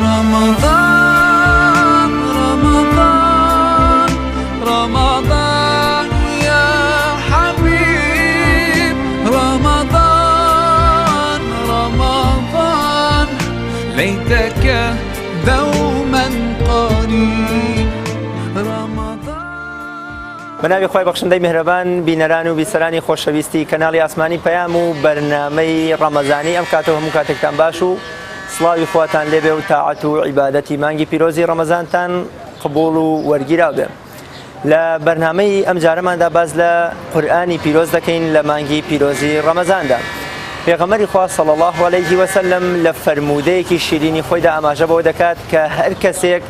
رمضان رمضان رمضان يا حبيب رمضان رمضان ليتك دوما قريب رمضان بە ناوی خوای بەخشندەی میهرەبان بینەران و بیسەرانی خۆشەویستی کەناڵی ئاسمانی پەیام و بەرنامەی ڕەمەزانی ئەم کاتە و هەموو کاتێکتان باش و سڵاوی خواتان لێبێ و تاعەت و عیبادەتی مانگی پیرۆزی ڕەمەزانتان قبوڵ و وەرگیراو بێ. لە بەرنامەی ئەم جارەماندا باس لە قورئانی پیرۆز دەکەین لە مانگی پیرۆزی ڕەمەزاندا. پێغەمبەری خوا صلی الله علیه وسلم لە فەرموودەیەکی شیرینی خۆیدا ئاماژە بەوە دەکات کە هەر کەسێک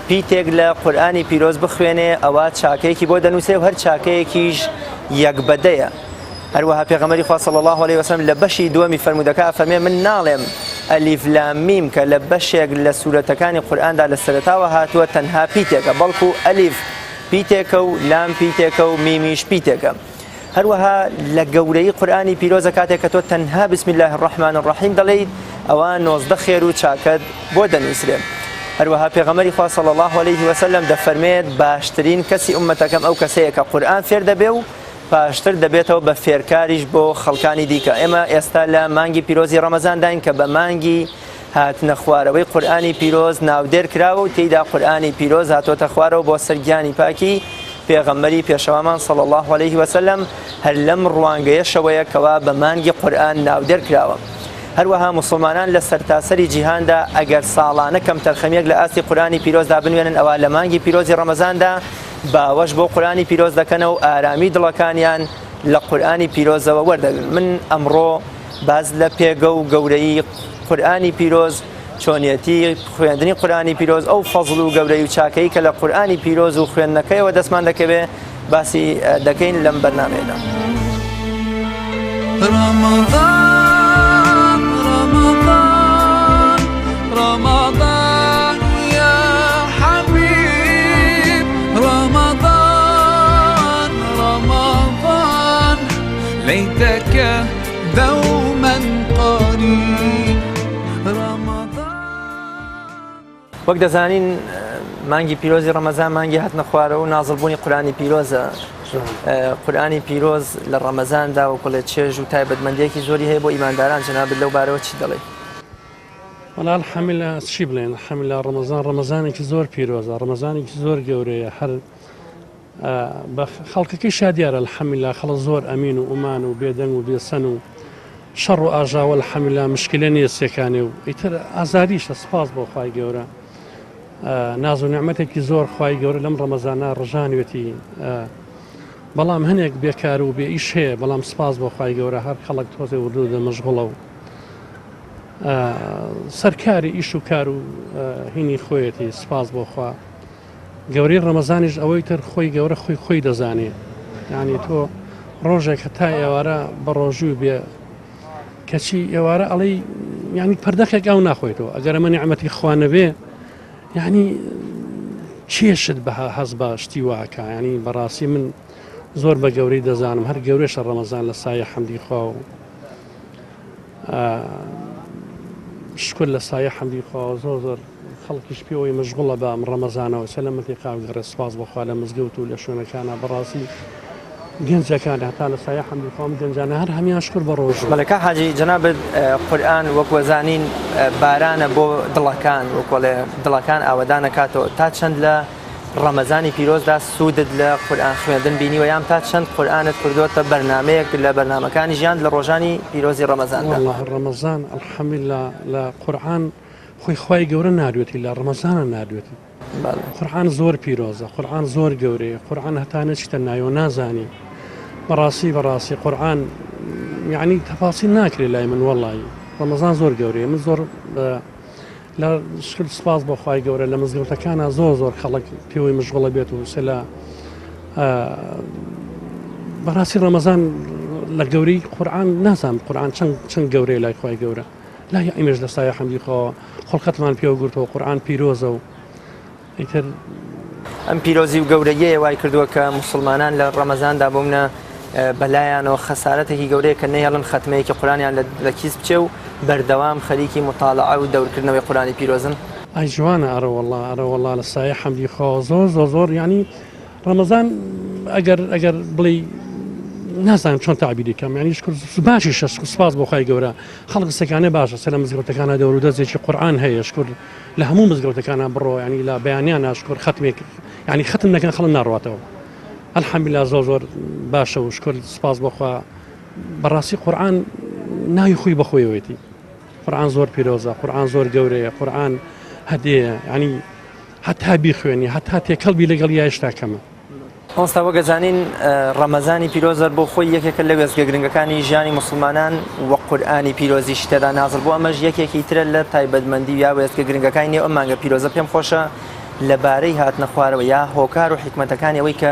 پیتێک لە قورئانی پیرۆز بخوێنێ ئەوە چاکەیەکی بۆ دەنووسێ و هەر چاکەیەکیش یەک بەدەیە. هەروەها پێغەمبەری خوا صلی اللە علیه وسلم لە بەشی دووەمی فەرموودەکە ئەفەرمێ من ناڵێم ئەلیف لام میم کە لە بەشێک لە سورەتەکانی قورئاندا لە سەرەتاوە هاتووە تەنها پیتێکە بەڵکو ئەلیف پیتێکە و لام پیتێکە و میمیش پیتێکە. هەروەها لە گەورەی قورئانی پیرۆزە کاتێک کە تۆ تەنها بسم الله الرحمن الرحیم دەڵێیت ئەوە 19 خێر و چاکەت بۆ دەنووسرێ. هەروەها پێغەمبەری خوا صلی الله علیه وسلم دەفەرمێت باشترین کەسی ئومەتەکەم ئەو کەسەیە کە قورئان فێر دەبێ و پاشتر دەبێتەوە بە فێرکاریش بۆ خەڵکانی دیکە. ئێمە ئێستا لە مانگی پیرۆزی ڕەمەزانداین کە بە مانگی هاتنە خوارەوەی قورئانی پیرۆز ناودێر کراوە و تێیدا قورئانی پیرۆز هاتۆتە خوارەوە بۆ سەر گیانی پاکی پێغەمبەری پێشەوامان صلی اللە علیه وسلم هەر لەم ڕوانگەیەشەوەیە کەوا بە مانگی قورئان ناودێر کراوە. هەروەها موسڵمانان لە سەرتاسەری جیهاندا ئەگەر ساڵانە کەمتەرخەمیەک لە ئاستی قورئانی پیرۆزدا بنوێنن ئەوا لە مانگی پیرۆزی ڕەمەزاندا باوەش بۆ قورئانی پیرۆز دەکەنەوە و ئارامی دڵەکانیان لە قورئانی پیرۆزەوە وەردەگرن. من ئەمڕۆ باس لە پێگە و گەورەیی قورئانی پیرۆز، چۆنیەتی خوێندنی قورئانی پیرۆز، ئەو فەزڵ و گەورەی و چاکەی کە لە قورئانی پیرۆز و خوێندنەکەیەوە دەستمان دەکەوێ باسی دەکەین لەم بەرنامەیەدا. رمضان رمضان رمضان يا حبيب رمضان رمضان ليتك دوما قريب رمضان وەک دەزانین مانگی پیرۆزی ڕەمەزان مانگی هاتنە خوارەوە و نازڵبوونی قورئانی پیرۆزە. قورئانی پیرۆز لە ڕەمەزاندا وەکوڵێ چێژ و تایبەتمەندییەکی زۆری هەیە بۆ ئیمانداران، جەنابت لەو بارەوە چی دەڵێی؟ وەڵا الحمدللە چی بڵێن الحمدللە ڕەمەزان ڕەمەزانێکی زۆر پیرۆزە ڕەمەزانێکی زۆر گەورەیە هەر بە خەڵکەکەی شا دیارە الحمدللە خەڵک زۆر ئەمین و ئومان و بێدەنگ و بێسەن و شەڕ و ئاژاوە الحمدللە مشکلە نییە سێکانێ و ئیتر ئازادیشە سپاس بۆ خوای گەورە ناز و نیعمەتێکی زۆر خوای گەورە لەم ڕەمەزانە ڕژانوێتی بەڵام هەنێک بێکار و بێ ئیش هەیە بەڵام سپاس بۆ خوای گەورە هەر خەڵک تۆزێ وردوردە مەشغوڵە و سەرکاری ئیش و کار و هینی خۆیەتی سپاس بۆ خوا گەورەی ڕەمەزانیش ئەوەی تر خۆی گەورە خۆی خۆی دەزانێ یعنی تۆ ڕۆژێک هەتا ئێوارە بە ڕۆژوو بێ کەچی ئێوارە ئەڵێی یعنی پەردەخێک ئاو ناخۆیتەوە ئەگەر ئەمە نیعمەتی خوا نەبێ یعنی چێشت بە هەز بە شتی واکە ینی بەڕاستی من زۆر بە گەورەی دەزانم هەر گەورەشە ڕەمەزان لە سایە حەمدی خوا و شکر لە سایە حەمدی خوا زۆر زۆر خەڵکیش پێوەی مەشغوڵە بە ئەم ڕەمەزانەوە چە لە مەنتیقا بگەڕێ سوپاس بۆ خوا لە مزگەوت و لە شوێنەکانا بەڕاستی گەنجەکان هەتا لە سایە حەمدی خوا ئەم گەنجانە هەر هەمیان شکر بە ڕۆژوو. بەڵێ کاک حاجی جەنابت قورئان وەک وەزانین بارانە بۆ دڵەکان وەکۆڵێ دڵەکان ئاوەدان ئەکاتەوە تا چەند لە ڕەمەزانی پیرۆزدا سوودت لە قورئان خوێندن بینیوە یان تا چەند قورئانت کردۆتە بەرنامەیەک لە بەرنامەکانی ژیانت لە ڕۆژانی پیرۆزی ڕەمەزاندا؟ وەڵڵا ڕەمەزان الحمدللە لە قورئان خۆی خوای گەورە ناردوێتی لە ڕەمەزانە ناردوێتی قورعان زۆر پیرۆزە قورعان زۆر گەورەیە قورعان هەتا نەچیتە نایەوە نازانی بەڕاستی بەڕاستی قورعان یعنی تەفاسیل ناکرێت لای من وەڵی ڕەمەزان زۆر گەورەیە من زۆر لە شکر سپاس بۆ خوای گەورە لە مزگەوتەکانە زۆر زۆر خەڵک پێوەی مشغوڵە بێت و سە لە بەڕاستی ڕەمەزان لە گەورەی قورعان نازانم قورعان چەند چەند گەورەیە لای خوای گەورە لای ئیمەش لە سایە حەمدی خواوە خڵقەتمان پێوە گرتووە قورئان پیرۆزە و ئیتر. ئەم پیرۆزی و گەورەییەیە وای کردووە کە موسڵمانان لە ڕەمەزاندا بوونە بەلایانەوە خەسارەتێکی گەورەیە کە نەیەڵن خەتمەیەکی قورئانیان لە کیس بچێ و بەردەوام خەریکی موتالعە و دەورکردنەوەی قورئانی پیرۆزن. ئای جوانە ئەرە وەڵا ئەرە وەڵا لە سایە حەمدی خوا زۆر زۆر زۆر یعنی ڕەمەزان ئەگەر ئەگەر بڵێ نازانم چۆن تعبیری کەم یعنی شکر باشی شە سپاس بۆ خی گەورە خەڵک سەکانە باشە سەر لە مزگەوتەکانە دەور و دەستێکی قورآن هەیە شکر لە هەموو مزگەوتەکانە بڕۆ ینی لە بەیانیان ناشکر ختمێک ینی ختم نەکەن خەڵک ناڕاتەوە الحەمدلله زۆر زۆر باشە و شکر سپاس بۆخوا بەڕاستی قورآن ناوی خۆی بەخۆیەوەتی قورئان زۆر پیرۆزە قورئان زۆر گەورەیە قورئان هەدەیە یعنی هەتا بیخوێنی هەتا تێکەڵ بی لەگەڵ یا هێشتا کەمە. مامۆستا وەک ئەزانین ڕەمەزانی پیرۆز هەر بۆ خۆی یەکێکە لە وێستگە گرنگەکانی ژیانی موسڵمانان و قورئانی پیرۆزیشی تێدا نازڵ بوو ئەمەش یەکێکی ترە لە تایبەتمەندی یا وێستگە گرنگەکانی نێو ئەم مانگە پیرۆزە پێم خۆشە لەبارەی هاتنە خوارەوە یا هۆکار و حیکمەتەکانی ئەوەی کە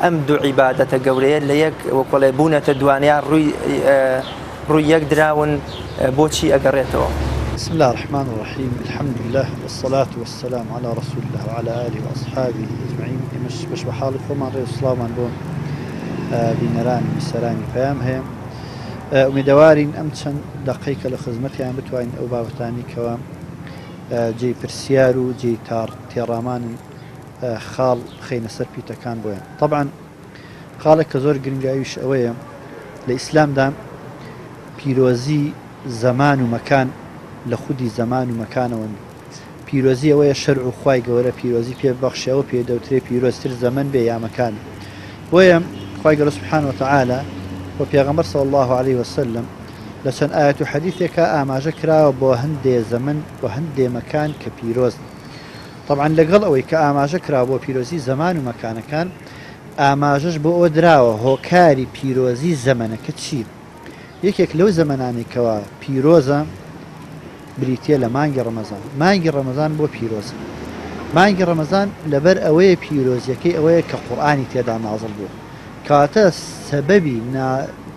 ئەم دوو عیبادەتە گەورەیە لە یەک وەکۆڵێ بوونەتە دوانە یا ڕووی ڕووی یەک دراون بۆچی ئەگەڕێتەوە؟ بسم اللە الرحمن الرحیم الحمد للە والصلاة والسلام علی رسول اللە وعلی آله وأصحابه اجمعین ئێمەش بەش بە حاڵی خۆمان ڕێز و سڵاومان بۆ بینەران و بیسەرانی پەیام هەیە ئومێدەوارین ئەم چەند دەقەی کە لە خزمەتیان بتوانین ئەو بابەتانی کەوا جێی پرسیار و جێی تاڕ تێڕامانن خاڵ بخەینە سەر پیتەکان بۆیان تەبعەن خاڵێک کە زۆر گرنگە ئەویش ئەوەیە لە ئیسلامدا پیرۆزی زەمان و مەکان لە خودی زەمان و مەکانەوە نیە. پیرۆزی ئەوەیە شەرع و خوای گەورە پیرۆزی پێ ببەخشێ ئەوە پێ دەوترێ پیرۆزتر زەمەن بێ یا مەکان بێ. بۆیە خوای گەورە سبحانە وتعالی و پێغەمبەر صلی اللە علیه وسلم لە چەند ئایەت و حەدیثێکا ئاماژە کراوە بۆ هەندێ زەمەن و هەندێ مەکان کە پیرۆزن. تەبعەن لەگەڵ ئەوەی کە ئاماژە کراوە بۆ پیرۆزی زەمان و مەکانەکان، ئاماژەش بۆ ئەوە دراوە هۆکاری پیرۆزی زەمەنەکە چییە. یەکێک لەو زەمەنانەی کەوا پیرۆزە بریتییە لە مانگی ڕەمەزان. مانگی ڕەمەزان بۆ پیرۆزە؟ مانگی ڕەمەزان لەبەر ئەوەیە پیرۆزیەکەی ئەوەیە کە قورئانی تێدا نازڵ بووە. کەواتە سەبەبی نا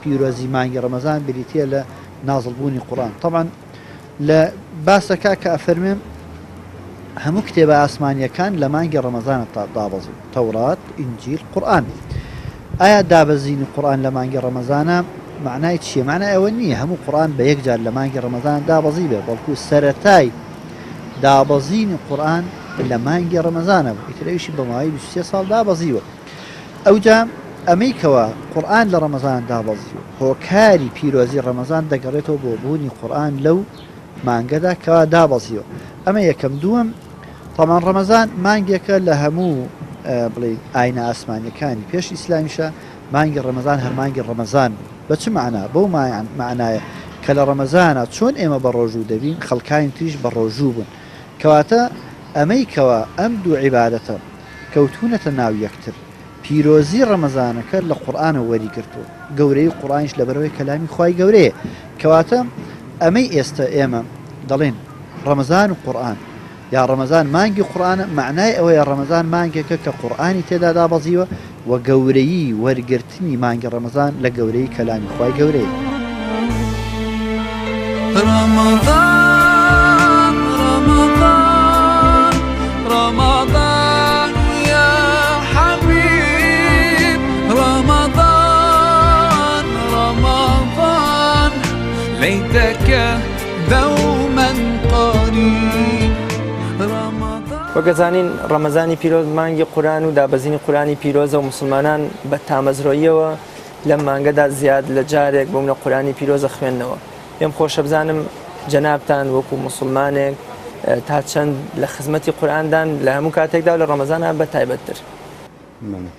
پیرۆزی مانگی ڕەمەزان بریتییە لە نازڵ بوونی قورئان. تەبعەن لە باسەکە کە ئەفەرموێ هەموو کتێبە ئاسمانیەکان لە مانگی ڕەمەزانە دابەزین، تەورات، ئینجیل، قورئان. ئایا دابەزینی قورئان لە مانگی ڕەمەزانە مەعنای چییە؟ مەعنای ئەوە نییە هەموو قورئان بە یەک جار لە مانگی ڕەمەزان دابەزی بێ، بەڵکو سەرەتای دابەزینی قورئان لە مانگی ڕەمەزانە بوو، ئیتر ئەویشی بە ماوەی 23 ساڵ دابەزیوە. ئەوجا ئەمەی کەوا قورئان لە ڕەمەزان دابەزیوە هۆکاری پیرۆزی ڕەمەزان دەگەڕێتەوە بۆ بوونی قورئان لەو مانگەدا کەوا دابەزیوە ئەمە یەکەم دووەم تەمان ڕەمەزان مانگێکە لە هەموو بڵێ ئاینە ئاسمانیەکانی پێش ئیسلامیشە مانگی ڕەمەزان هەر مانگی ڕەمەزان بوو بە چ مەعنا بەو مەعنایە کە لە ڕەمەزانە چۆن ئێمە بە ڕۆژوو دەبین خەڵکانی تریش بە ڕۆژوو بوون کەواتە ئەمەی کەوا ئەم دوو عیبادەتە کەوتوونەتە ناو یەکتر. پیرۆزی ڕەمەزانەکە لە قورئانەوە وەریگرتووە، گەورەیی قورئانیش لەبەرئەوەی کەلامی خوای گەورەیە. کەواتە ئەمەی ئێستە ئێمە دەڵێین ڕەمەزان و قورئان یا ڕەمەزان مانگی قورئانە، مەعنای ئەوەیە ڕەمەزان مانگێکە کە قورئانی تێدا دابەزیوە و گەورەیی وەرگرتنی مانگی ڕەمەزان لە گەورەیی کەلامی خوای گەورەیە. رمضان رمضان رمضان يا حبيب رمضان رمضان ليتك دوما قريب رمضان وەک ئەزانین ڕەمەزانی پیرۆز مانگی قورئان و دابەزینی قورئانی پیرۆزە و موسڵمانان بە تامەزرۆییەوە لەم مانگەدا زیاد لە جارێک بۆ منە قورئانی پیرۆز ئەخوێننەوە. پێم خۆشە بزانم جەنابتان وەکو موسڵمانێک تا چەند لە خزمەتی قورئاندان لە هەموو کاتێکدا و لە ڕەمەزانا بە تایبەتتر؟ بەڵێ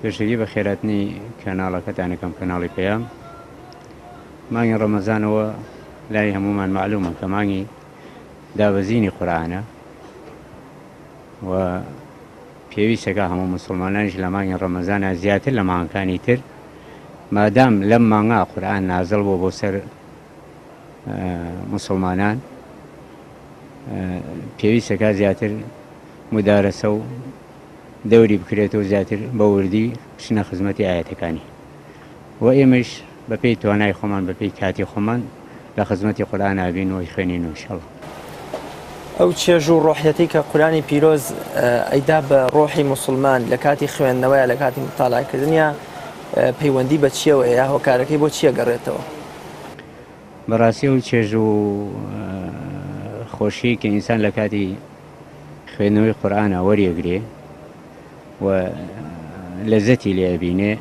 پێشەکی بەخێرهاتنی کەناڵەکەتان ئەکەم کەناڵی پەیام. مانگی ڕەمەزانەوە لای هەموومان مەعلومە کە مانگی دابەزینی قورئانە و پێویستەکا هەموو موسڵمانانیش لە مانگی ڕەمەزانا زیاتر لە مانگەکانی تر مادام لەم مانگا قورئان نازڵ بووە بۆ سەر موسڵمانان پێویستەکا زیاتر مدارەسە و دەوری بکرێتەوە زیاتر بە وردی بچنە خزمەتی ئاەتەکانی و ئێمەش بەپێی توانای خۆمان بەپێی کاتی خۆمان لە خزمەتی قورئان ئابین و ئەیخوێنین ان شاء اللە. ئەو چێژ و ڕۆحیەتەی کە قورئانی پیرۆز ئەیدا بە ڕۆحی موسڵمان لە کاتی خوێندنەوەیا لە کاتی موتاڵعە کردنیا پەیوەندی بە چیەوەیە یا هۆکارەکەی بۆ چیە گەڕێتەوە؟ بەڕاستی ئەو چێژ و خۆشی کە ئینسان لە کاتی خوێندنەوەی قورئانا وەریەگرێ و لەزەتی لێ ئەبینێ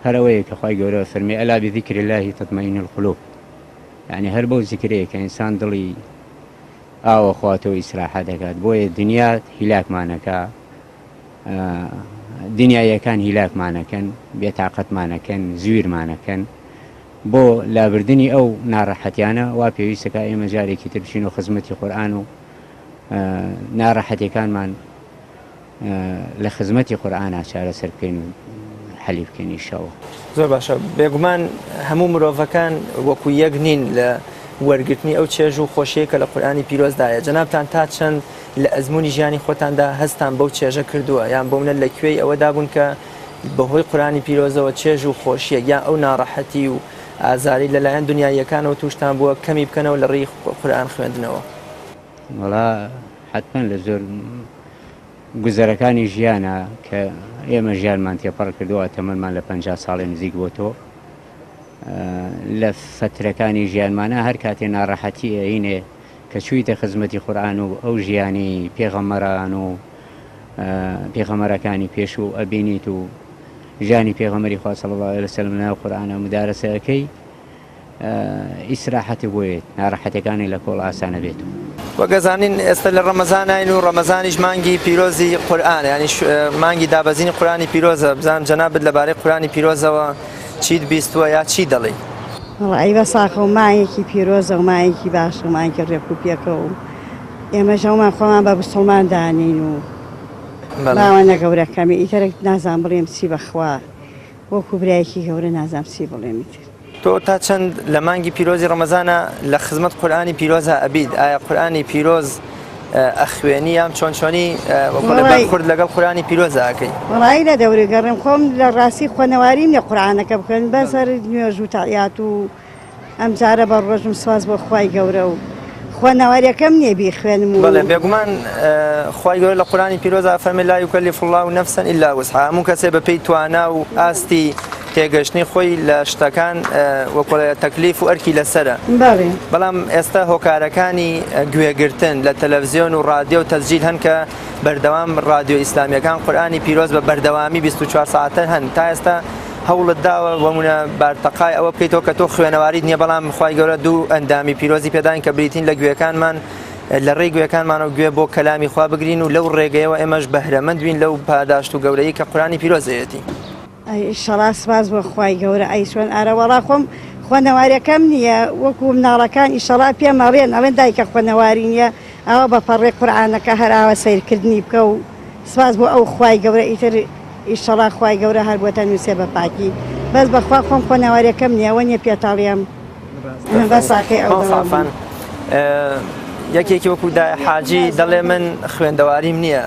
هەر ئەوەیە کە خوای گەورە فەرمی الا بذکر الله تطمئن القلوب یعنی هەر بەو زیکرەیە کە ئینسان دڵی ئاوە خواتەوە ئیسراحە دەکات بۆیە دنیا هیلاکمانەکە دنیایەکان هیلاکمانەکەن بێتاقەتمانەکەن زویرمانەکەن بۆ لابردنی ئەو ناڕەحەتیانە وا پێویستەکە ئێمە جارێکی تر بچین و خزمەتی قورئان و ناڕەحەتیەکانمان لە خزمەتی قورئانا چارەسەر بکەین و حەلی بکەین ئیشەڵا. زۆر باشە بێگومان هەموو مرۆڤەکان وەکو یەک نین لە وەرگرتنی ئەو چێژ و خۆشیەی کە لە قورئانی پیرۆزدایە جەنابتان تا چەند لە ئەزموونی ژیانی خۆتاندا هەستان بەو چێژە کردووە یان بۆمنە لە کوێی ئەوەدا بوون کە بەهۆی قورئانی پیرۆزەوە چێژ و خۆشیەک یان ئەو ناڕەحەتی و ئازاری لەلایەن دنیاییەکانەوە تووشتان بووە کەمی بکەنەوە لە ڕێی قورئان خوێندنەوە؟ وەڵا حەتمەن لە زۆر گوزەرەکانی ژیانە کە ئێمە ژیانمان تێپەڕ کردووە تەمەنمان لە 50 ساڵێ نزیک بۆتەوە لە فترەکانی ژیانمانە هەر کاتێ ناڕەحەتی ئەینێ کە چوویتە خزمەتی قورآن و ئەو ژیانی پێغەمەران و پێغەمەرەکانی پێشوو ئەبینیت و ژیانی پێغەمەری خوا صلی الله علیه وسلم ناو قورآنە مدارەسەکەی ئیسراحەتی بۆ یەت ناڕەحەتەکانی لە کۆڵ ئاسانە بێت. وەک ئەزانین ئێستا لە ڕەمەزاناین و ڕەمەزانیش مانگی پیرۆزی قورئانە یانی مانگی دابەزینی قورئانی پیرۆزە بزانم جەنابت لەبارەی قورئانی پیرۆزەوە چیت بیستووە یا چی دەڵێی؟ وەڵا ئەی بەس ئاخۆ مانگێکی پیرۆزە و مانگێکی باشە و مانگێکی ڕێک و پێکە و ئێمەش هەموومان خۆمان بە بسوڵمان دانێین و باوەنە گەورەکەمی ئیتر نازانم بڵێم چی بەخوا وەکو برایەکی گەورە نازانم چی بڵێم ئیتر. تۆ تا چەند لە مانگی پیرۆزی ڕەمەزانا لە خزمەت قورئانی پیرۆزا ئەبیت ئایا قورئانی پیرۆز ئەخوێنی یان چۆن چۆنی وەکو بەرخورد لەگەڵ قورئانی پیرۆزا ئەکەی؟ وەڵایی لە دەوری گەڕێم خۆم لە ڕاستی خوەنەواریم نیە قورئانەکە بخوێنم بەس هەر نوێژ و تەعیات و ئەمجارە بە ڕۆژم سواز بۆ خوای گەورە و خوەنەواریەکەم نیە بیخوێنم و بەڵێ بێگومان خوای گەورە لە قورئانی پیرۆزا فەرمی لا یکلف الله نفسا الا وسعها هەموو کەسێ بەپێی توانا و ئاستی تێگەشتنی خۆی لە شتەکان وەکو تەکلیف و ئەرکی لەسەرە بەڵێ بەڵام ئێستا هۆکارەکانی گوێگرتن لە تەلەڤزیۆن و ڕادیۆ و تەسجیل هەن کە بەردەوام ڕادیۆ ئیسلامیەکان قورئانی پیرۆز بە بەردەوامی 24 ساعتە هەن تا ئێستا هەوڵت داوە وەمونە بارتەقای ئەوە بکەیتەوە کە تۆ خوێنەواریت نییە بەڵام خوای گەورە دوو ئەندامی پیرۆزی پێداین کە بریتین لە گوێکانمان لە ڕێی گوێکانمانەوە گوێ بۆ کەلامی خوا بگرین و لەو ڕێگەیەوە ئێمەش بەهرەمەند بین لەو پاداشت و گەورەی کە قورئانی پیرۆزەیەتی. ئەی ئیشەڵا سپاس بۆ خوای گەورە ئەی چۆن ئارەوەڵا خۆم خوەنەواریەکەم نییە وەکو مناڵەکان ئیشەڵا پێم ئەڵێن ئەڵێن دایکە خوەنەواری نییە ئاوا بە پەڕێ قورئانەکە هەر ئاوا سەیرکردنی بکە و سپاس بۆ ئەو خوای گەورە ئیتر ئیشەڵا خوای گەورە هەر بۆتە نوسێ بە پاکی بەس بەخوا خۆم خوەنەواریەکەم نییە ئەوە نییە پێتەڵێم بەس ساقی ئەو مامۆستا یەکێکی وەکو دایە حاجی دەڵێ من خوێندەواریم نییە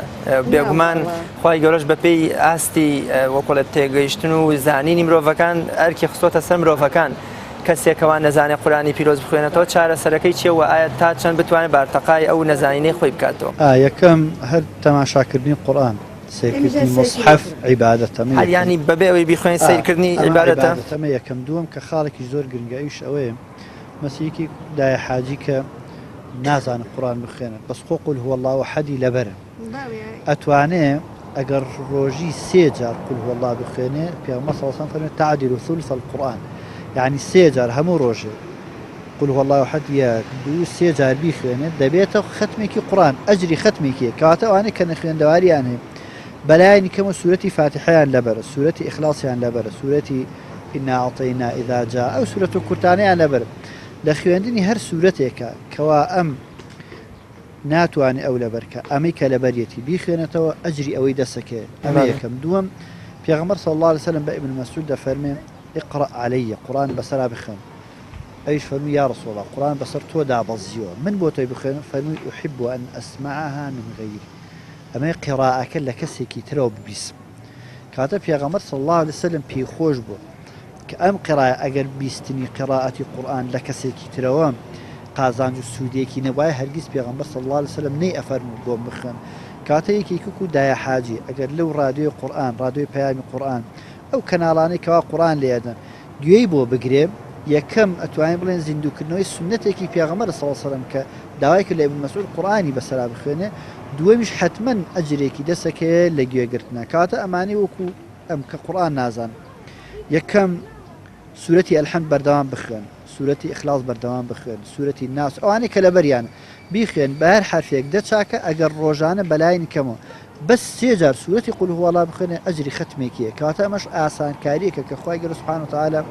بێگومان خوای گەورەش بەپێی ئاستی وەکۆڵێت تێگەیشتن و زانینی مرۆڤەکان ئەرکی خستۆتە سەر مرۆڤەکان کەسێکەوە نەزانێت قورانی پیرۆز بخوێنێتەوە چارەسەرەکەی چیە و ئایا تا چەند بتوانێت بارتەقای ئەو نەزانینەی خۆی بکاتەوە؟ یەکەم هەر تەماشاکردنی قورئان سەیرکردنی موسحەف عیبادەتە هەر یانی بەبێ ئەوەی بیخوێنی سەیرکردنی عیبادەتە؟ ئەمە یەکەم دووەم کە خاڵێکی زۆر گرنگە ئەویش ئەوەیە مەسیکی دایە حاجی کە نازانێت قورئان بخوێنێت بەس خۆ قل هو اللە احدی لەبەرە ئەتوانێ ئەگەر ڕۆژی سێ جار قل هو اللە بخوێنێ پێغەمبەر صلی اللە علیه و سلم فەرمووی تعدل ثلث القرآن یعنی سێ جار هەموو ڕۆژێ قل هو اللە احد یەک دوو سێ جار بیخوێنێت دەبێتە خەتمێکی قورآن ئەجری خەتمێکی کەواتە ئەوانەی کە نەخوێندەواریان هەیە بەلایەنی کەمە سورەتی فاتحەیان لەبەرە سورەتی ئیخلاسیان لەبەرە سورەتی انا اعطینا اذا جاء ئەو سورەت و کورتانەیان لەبەرە لە خوێندنی هەر سورەتێکە کەوا ئەم ناتوانێ ئەو لەبەر کا ئەمەی کە لەبەریەتی بیخوێنێتەوە ئەجری ئەوەی دەسەکەوێ ئەمە یەکەم دووەم پێغەمبەر صلی اللە علیە وسلم بە ابن مسعود دەفەرمێ اقرأ علی قورئان بەسەرا بخوێن ئەویش فەرمووی یا رسول اللە قورئان بەسەر تۆ دابەزیوە من بۆ تۆی بخوێنم فەرمووی احب ان اسمعها من غیری ئەمەی قیڕائەکە لە کەسێکی ترەوە ببیسم کاتە پێغەمبەر صلی اللە علیە وسلم پێی خۆش بوو کە ئەم قیڕایە ئەگەر بیستنی قیڕائەتی قورئان لە کەسێکی ترەوە قازانج و سوودێکی نەبوایە هەرگیز پێغەمبەر صلی اللە علیە وسلم نەی ئەفەرموو بۆم بخوێن کەواتە یەکێک وەکو دایە حاجی ئەگەر لەو ڕادیۆی قورئان ڕادیۆی پەیامی قورئان ئەو کەناڵانەی کەوا قورئان لێ ئەدەن گوێی بۆ بگرێ یەکەم ئەتوانین بڵێن زیندووکردنەوەی سوننەتێکی پێغەمبەر صلی اللە علیە وسلم کە. داوای کرد لە ئیبن مەسعود قورئانی بەسەرا بخوێنێ، دووەمیش حەتمەن ئەجرێکی دەست ئەکەوێ لە گوێگرتنا، کەواتە ئەمانەی وەکو ئەم کە قورئان نازانن یەکەم سورەتی الحمد بەردەوام بخوێن، سورەتی ئیخلاص بەردەوام بخوێن، سورەتی ناس ئەوانەی کە لەبەریانە بیخوێن بە هەر حەرفێک دە چاکە ئەگەر ڕۆژانە بەلایەنی کەمەوە بەس سێ جار سورەتی قل هو اللە بخوێنێ ئەجری خەتمێکی هەیە کەواتە ئەمەش ئاسانکاریەکە کە خوای گەورە سبحانە وتعالی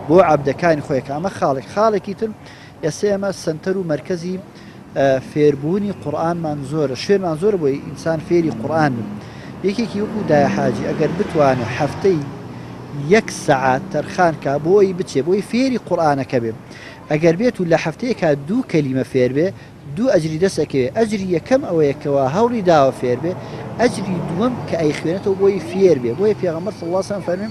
بۆ عەبدەکانی خۆی کە ئەمە خاڵێک خاڵێکی تر ئێستا ئێمە سەنتەر و مەرکەزی فێربوونی قورئانمان زۆرە شوێنمان زۆرە بۆی ئینسان فێری قورئان بن یەکێکی وەکو دایە حاجی ئەگەر بتوانێت هەفتەی یەک سەعات تەرخان کا بۆی بچێ بۆی فێری قورئانەکە بێ ئەگەر بێت و لە هەفتەیەکا دوو کەلیمە فێر بێ دوو ئەجری دەست ئەکەوێ ئەجری یەکەم ئەوەیە کەوا هەوڵی داوە فێر بێ ئەجری دووەم کە ئەیخوێنێتەوە بۆی فێر بێ بۆیە پێغەمبەر صلی اللە علیه وسلم فەرمی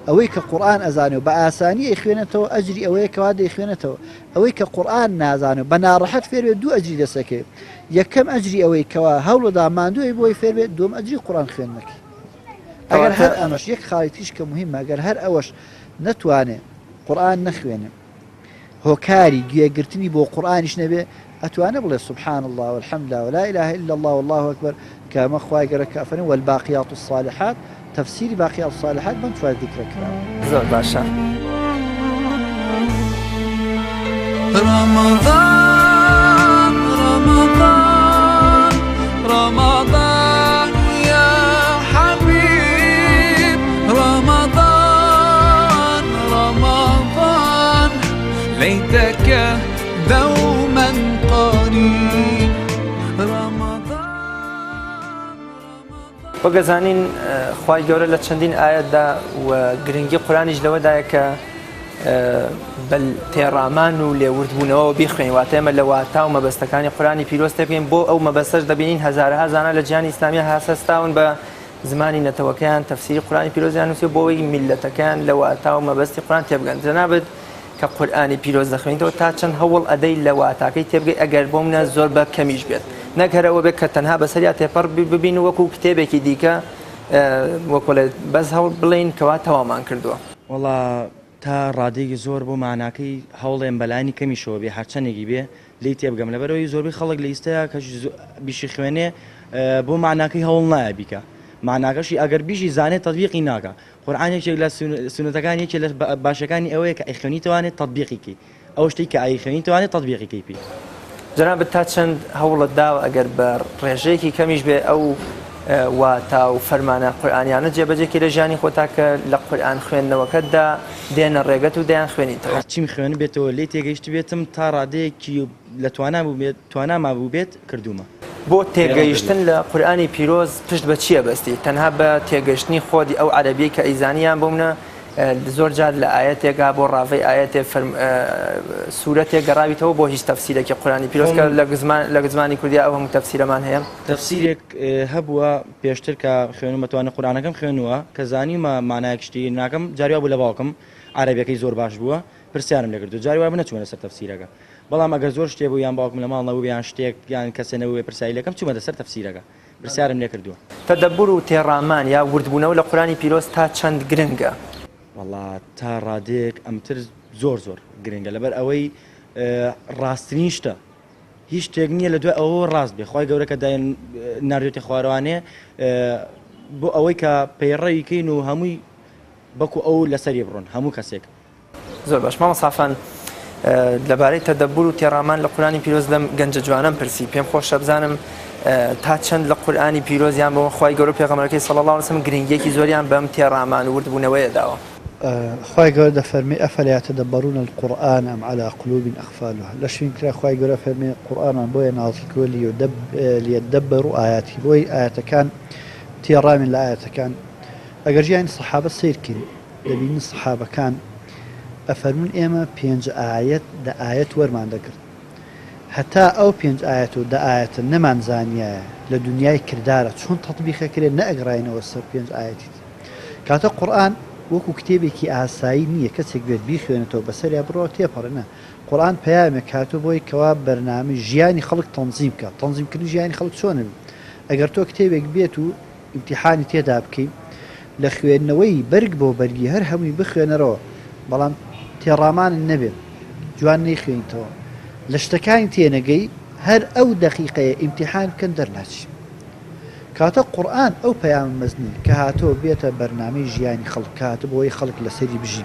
ئەوەی کە قورئان ئەزانێ و بە ئاسانی ئەیخوێنێتەوە ئەجری ئەوەیە کەوا دەیخوێنێتەوە ئەوەی کە قورئان نازانێ و بە ناڕەحەت فێر بێ دوو ئەجری دەست ئەکەوێ یەکەم ئەجری ئەوەی کەوا هەوڵدا ماندووی بۆی فێر بێ دووەم ئەجری قورئان خوێندنەکەی ئەگەر هەر ئەمەش یەک خاڵی تریش کە مهمە ئەگەر هەر ئەوەش نەتوانێ قورئان نەخوێنێ هۆکاری گوێگرتنی بۆ قورئانیش نەبێ ئەتوانێ بڵێ سبحان اللە والحمد لله ولا اله الا اللە واللە اکبر کە ئەمە خوای گەورە کە ئەفەرموێ والباقیات الصالحات تەفسیری باقیات الصالحات بەم چوار ذیکرە کراوە. زۆر باشە. رمضان رمضان رمضان يا حبيب رمضان رمضان ليتك دوما قريب رمضان وەک ئەزانین خوای گەورە لە چەندین ئایەتدا و گرنگی قورئانیش لەوەدایە کە بە تێڕامان و لێوردبوونەوە بیخوێنین واتە ئێمە لە واتا و مەبەستەکانی قورئانی پیرۆز تێبگەین بۆ ئەو مەبەستەش دەبینین هەزارەها زانا لە جیهانی ئیسلامیە هەستاون بە زمانی نەتەوەکەیان تەفسیری قورئانی پیرۆزیان نووسیوە بۆ ئەوەی میللەتەکەیان لە واتا و مەبەستی قورئان تێبگەن جەنابت کە قورئانی پیرۆز دەخوێنیتەوە تا چەند هەوڵ ئەدەی لە واتاکەی تێبگەی ئەگەر بۆ منە زۆر بە کەمیش بێت نەک هەر ئەوە بێت کە تەنها بەسەریا تێپەڕ ببین و وەکو کتێبێکی دیکە وەکۆڵێ بەس هەوڵ بڵێین کەوا تەواومان کردووە. وەڵا تا ڕادەیەکی زۆر بۆ ماناکەی هەوڵێم بەلانی کەمیشەوە بێ هەرچەندێکی بێ لێی تێبگەم لەبەرئەوەی زۆربەی خەڵک لە ئیستەیا کە بیشی خوێنێ بۆ مەعناکەی هەوڵ نایە بیکا مەعناکەشی ئەگەر بیشی زانێ تەتبیقی ناکا قورئان یەکێک لە سوننەتەکان یەکێ لە باشەکانی ئەوەیە کە ئەیخوێنیتەوانێ تەتبیقی کەی ئەو شتەی کە ئەیخوێنیتەوانێ تەتبیقی کەی پێی. جەنابت تا چەند هەوڵت داوە ئەگەر بە ڕێژەیەکی کەمیش بێ ئەو واتا و فەرمانە قورئانیانە جێبەجێ کەی لە ژیانی خۆتا کە لە قورئان خوێندنەوەکەتدا دێنە ڕێگەت و دەیانخوێنیتەوە؟ هەرچیم خوێندبێتەوە لێی تێگەیشتبێتم تا ڕادەیەکی لە توانا بووبێت تواناما بووبێت کردوومە. بۆ تێگەیشتن لە قورئانی پیرۆز پشت بە چی ئەبەستی؟ تەنها بە تێگەیشتنی خۆت ئەو عەرەبیەی کە ئەیزانی یان بۆ منە زۆر جار لە ئایەتێکا بۆ ڕاڤەی ئایەتێ فەرم سورەتێک گەڕاویتەوە بۆ هیچ تەفسیرێکی قورئانی پیرۆز کە لە زمان لە زمانی کوردیا ئەو هەموو تەفسیرەمان هەیە؟ تەفسیرێک هەبووە پێشتر کە خوێنومە توانە قورئانەکەم خوێنووە کە زانیومە مانایەک شتی ناکەم جاری وابوو لە باوکم عەرەبیەکەی زۆر باش بووە پرسیارم لێ کردووە جاری وابوو نەچوومە سەر تەفسیرەکە بەڵام ئەگەر زۆر شتێ بوو یان باوکم لە ماڵ نەبوو یان شتێک یان کەسێ نەبووێ پرسیاری لێکەم چوومەتە سەر تەفسیرەکە پرسیارم لێ کردووە. تەدەبور و تێڕامان یا وردبوونەوە لە قورئانی پیرۆز تا چەند گرنگە؟ وەڵا تا ڕادەیەک ئەمتر زۆر زۆر گرنگە لەبەر ئەوەی ڕاستترین شتە هیچ شتێک نییە لە دوای ئەوەوە ڕاست بێ خوای گەورە کە دای ناردوێتە خوارەوانێ بۆ ئەوەی کە پەیڕەوی کەین و هەمووی بەکو ئەو لەسەری بڕۆن هەموو کەسێک. زۆر باش مامۆستا عەفان لەبارەی تەدەبور و تێڕامان لە قورئانی پیرۆز لەم گەنجە جوانەم پرسی پێم خۆشە بزانم تا چەند لە قورئانی پیرۆز یان بۆ خوای گەورە و پێغەمبەرەکەی صلی اللە علیه وسلم گرنگیەکی زۆریان بەم تێڕامان و وردبوونەوەیە داوە. خوای گەورە دەفەرمێ افلا یتدبرون القرآن ام علی قلوب اقفالها لە شوێنی ترا خوای گەورە فەرمێ قورئانمان بۆیە نازل کردووە لیدبروا آیاته بۆی ئایەتەکان تێڕامین لە ئایەتەکان ئەگەر ژیانی سەحابە سەیر کەین دەبینین سەحابەکان ئەفەرموون ئێمە پێنج ئایەت دە ئایەت وەرمان دەگرت هەتا ئەو پێنج ئایەت و دە ئایەتە نەمان زانیایە لە دونیای کردارە چۆن تەتبیق ئەکرێ نەئەگەڕاینەوە سەر پێنج ئایەتی تر کاتە قورئان وەکو کتێبێکی ئاسایی نییە کەسێک بێت بیخوێنێتەوە بەسەریا بڕوا و تێپەڕێ نا قورئان پەیامێک هاتووە بۆی کەوا بەرنامەی ژیانی خەڵک تەنزیم بکات تەنزیمکردنی ژیانی خەڵک چۆنە ئەگەر تۆ کتێبێک بێت و ئیمتیحانی تێدا بکەی لە خوێندنەوەی بەرگ بۆ بەرگی هەر هەمووی بخوێنەرەوە بەڵام تێڕامانت نەبێ جوان نەیخوێنیتەوە لە شتەکانی تێنەگەی هەر ئەو دەقیقەیە ئیمتیحان بکەن دەرناچی. کەواتە قورئان ئەو پەیامە مەزنەی کە هاتووە بێتە بەرنامەی ژیانی خەڵک، کە هاتووە بۆ ئەوەی خەڵک لەسەری بژی،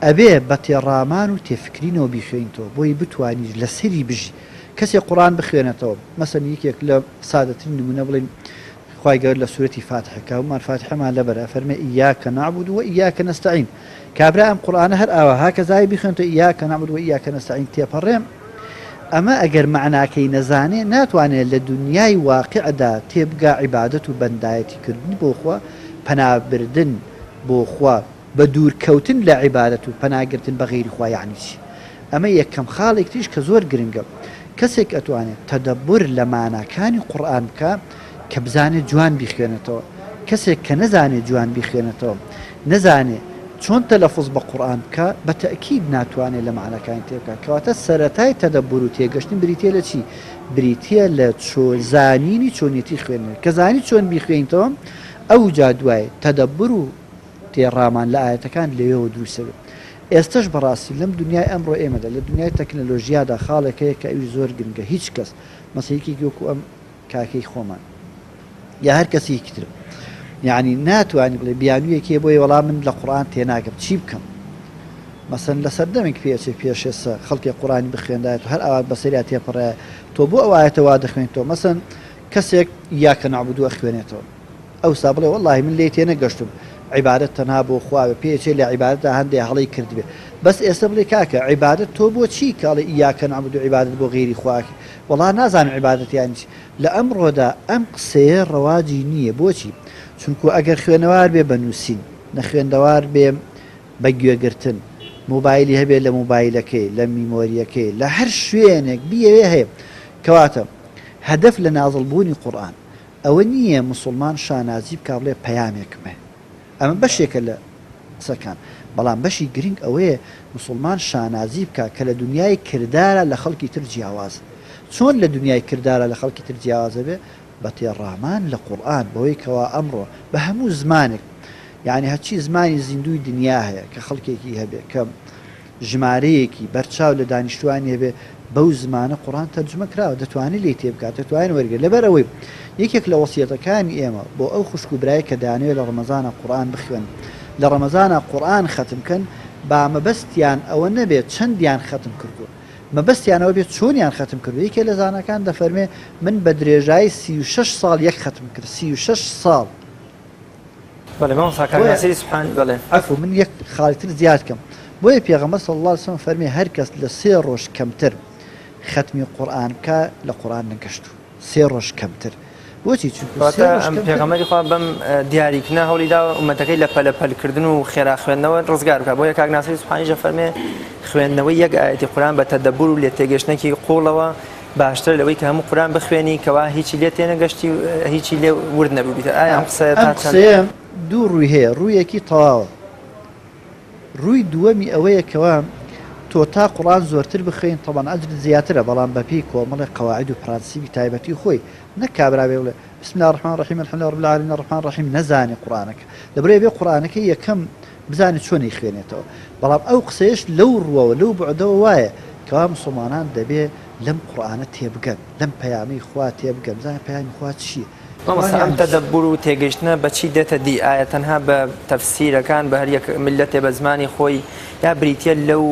ئەبێ بە تێڕامان و تێفکرینەوە بیخوێنیتەوە بۆی بتوانی لەسەری بژی. کەسێک قورئان بخوێنێتەوە، مەسەلەن یەکێک لە سادەترین نموونە بڵێین خوای گەورە لە سورەتی فاتحە کە هەموومان فاتحەمان لەبەرە ئەفەرمێ ایاک نعبد و ایاک نستعین کابرا ئەم قورئانە هەر ئاوا هاکەزای بیخوێنتەوە ایاک نعبد و ایاک نستعین تێپەڕێ ئەمە ئەگەر مەعناکەی نەزانێ ناتوانێ لە دونیای واقیعدا تێبگا عیبادەت و بەندایەتی کردن بۆ خوا پەنا بردن بۆ خوا بە دوور کەوتن لە عیبادەت و پەنا گرتن بە غەیری خوا یەعنی چی؟ ئەمە یەکەم خاڵێک تریش کە زۆر گرنگە کەسێک ئەتوانێ تەدەبور لە ماناکانی قورئان بکا کە بزانێ جوان بیخوێنێتەوە کەسێک کە نەزانێ جوان بیخوێنێتەوە نەزانێ چۆن تەلەفوز بە قورئان بکا بە تەئکید ناتوانێ لە مەعناکانی تێبگا کەواتە سەرەتای تەدەبور و تێگەشتن بریتیە لە چی؟ بریتیە لە چۆ زانینی چۆنیەتی خوێندنەوەی کە زانی چۆن بیخوێنیتەوە ئەوجا دوای تەدەبور و تێڕامان لە ئایەتەکان لەوێوە دروست دەبێت. ئێستەش بەڕاستی لەم دونیای ئەمڕۆ ئێمەدا، لە دونیای تەکنەلۆژیادا خاڵێک هەیە کە ئەویش زۆر گرنگە، هیچ کەس، مەسەلەن یەکێکی وەکو ئەم کاکەی خۆمان یا هەر کەسێکی تر، یەعنی ناتوانی بڵێ بیانوویەک هەیە بۆی وەڵا من لە قورئان تێناگەم چی بکەم؟ مەسەلەن لە سەردەمێک پێ ئەچێ پێش ئێستا خەڵکێک قورئانی بخوێندایەت و هەر ئاوا بەسەریا تێپەڕایە تۆ بۆ ئەو ئایەتە وا دەخوێنیتەوە؟ مەسەلەن کەسێک ایاک نعبد ئەخوێنێتەوە ئەوسا بڵێ وەڵاهی من لێی تێنەگەشتوم عیبادەت تەنها بۆ خوا بێ پێ ئەچێ لە عیبادەتا هەندێ هەڵەی کردبێ بەس ئێستا بڵێ کاکە عیبادەت تۆ بۆ چی کە ئەڵێ ایاک نعبد عیبادەت بۆ غەیری خوا ئەکەی وەڵا نازانم عیبادەت یانی چی لە ئەمڕۆدا ئەم قسەیە ڕەواجی نییە بۆچی چونکو ئەگەر خوێنەوار بێ بە نووسین نەخوێندەوار بێ بە گوێگرتن مۆبایلی هەبێ لە مۆبایلەکەی لە میمۆریەکەی لە هەر شوێنێک بیەوێ هەیە کەواتە هەدەف لە نازڵ بوونی قورئان ئەوە نییە موسوڵمان شانازی بکا بڵێ پەیامێکم هەیە. ئەمە بەشێکە لە قسەکان. بەڵام بەشی گرنگ ئەوەیە موسوڵمان شانازی بکا کە لە دونیای کردارا لە خەڵکی تر جیاوازە. چۆن لە دونیای کردارا لە خەڵکی تر جیاواز ئەبێ؟ بە تێڕامان لە قورئان، بەوەی کەوا ئەمڕۆ بە هەموو زمانێک، یەعنی هەرچی زمانی زیندووی دنیا هەیە کە خەڵکێکی هەبێ کە ژمارەیەکی بەرچاو لە دانیشتوانی هەبێ بەو زمانە قوڕان تەرجومە کراوە دەتوانێ لێی تێبگات دەتوانێ وەرگرێ لەبەر ئەوەی یەکێک لە وەسیەتەکانی ئێمە بۆ ئەو خوشک و برای کە دەیانەوێ لە ڕەمەزانا قوڕان بخوێنن لە ڕەمەزانا قوڕان خەتم کەن با مەبەستیان ئەوە نەبێ چەندیان خەتم کردووە مەبەستیان ئەوە بێ چۆنیان خەتم کردووە یەکێ لە زاناکان دەفەرمێ من بە درێژایی 36 ساڵ یەک خەتم کرد 36 ساڵ بەڵێ مامۆستا کاک بۆیە ناسری سبحان بەڵێ. عەفو من یەک خاڵی تر زیاد کەم بۆیە پێغەمبەر صلی اللە علیە وسلم فەرمی هەر کەس لە سێ ڕۆژ کەمتر خەتمی قورئان بکا لە قورئان نەگەشتوو سێ ڕۆژ کەمتر بۆچی چونکو سێ واتە ڕۆژ ئەم کەمتر پێغەمبەری خوا بەم دیاریکردنە هەوڵی داوە ئوممەتەکەی لە پەلە پەل کردن و خێرا خوێندنەوە ڕزگار بکات بۆیە کاک ناسری سبحانیش دەفەرمێ خوێندنەوەی یەک ئایەتی قورئان بە تەدەبور و لێتێگەشتنێکی قووڵەوە باشترە لەوەی کە هەموو قورئان بخوێنی کەوا هیچی لێ تێنەگەشتی و هیچی لێ ورد نەبووبیت ئایا ئەم قسەیە ئەم تا چەند قسەیە دوو ڕووی هەیە ڕوویەکی تەواوە ڕووی دووەمی ئەوەیە کەوا تۆ تا قورئان زۆرتر بخوێنی تەبعەن ئەجرت زیاترە بەڵام بەپێی کۆمەڵێک قەواعد و پرەنسیپی تایبەتی خۆی نەک کابرا بێ بڵێ بسم اللە الرحمن الرحیم الحمد للە رب العالمین الرحمن الرحیم نەزانێ قورئانەکە لەبەرئەوەی بێ قورئانەکەی یەکەم بزانێ چۆن ئەیخوێنێتەوە بەڵام ئەو قسەیەش لەو ڕووەوە لەو بوعدەوە وایە کەوا موسڵمانان دەبێ لەم قورئانە تێبگەن لەم پەیامەی خوا تێبگەن بزانن پەیامی خوا چییە مامۆستا قورئان ئەم یانی چی؟ تەدەبور و تێگەیشتنە بە چی دێتە دی؟ ئایا تەنها بە تەفسیرەکان بە هەر یەک میللەتێ بە زمانی خۆی یا بریتیە لەو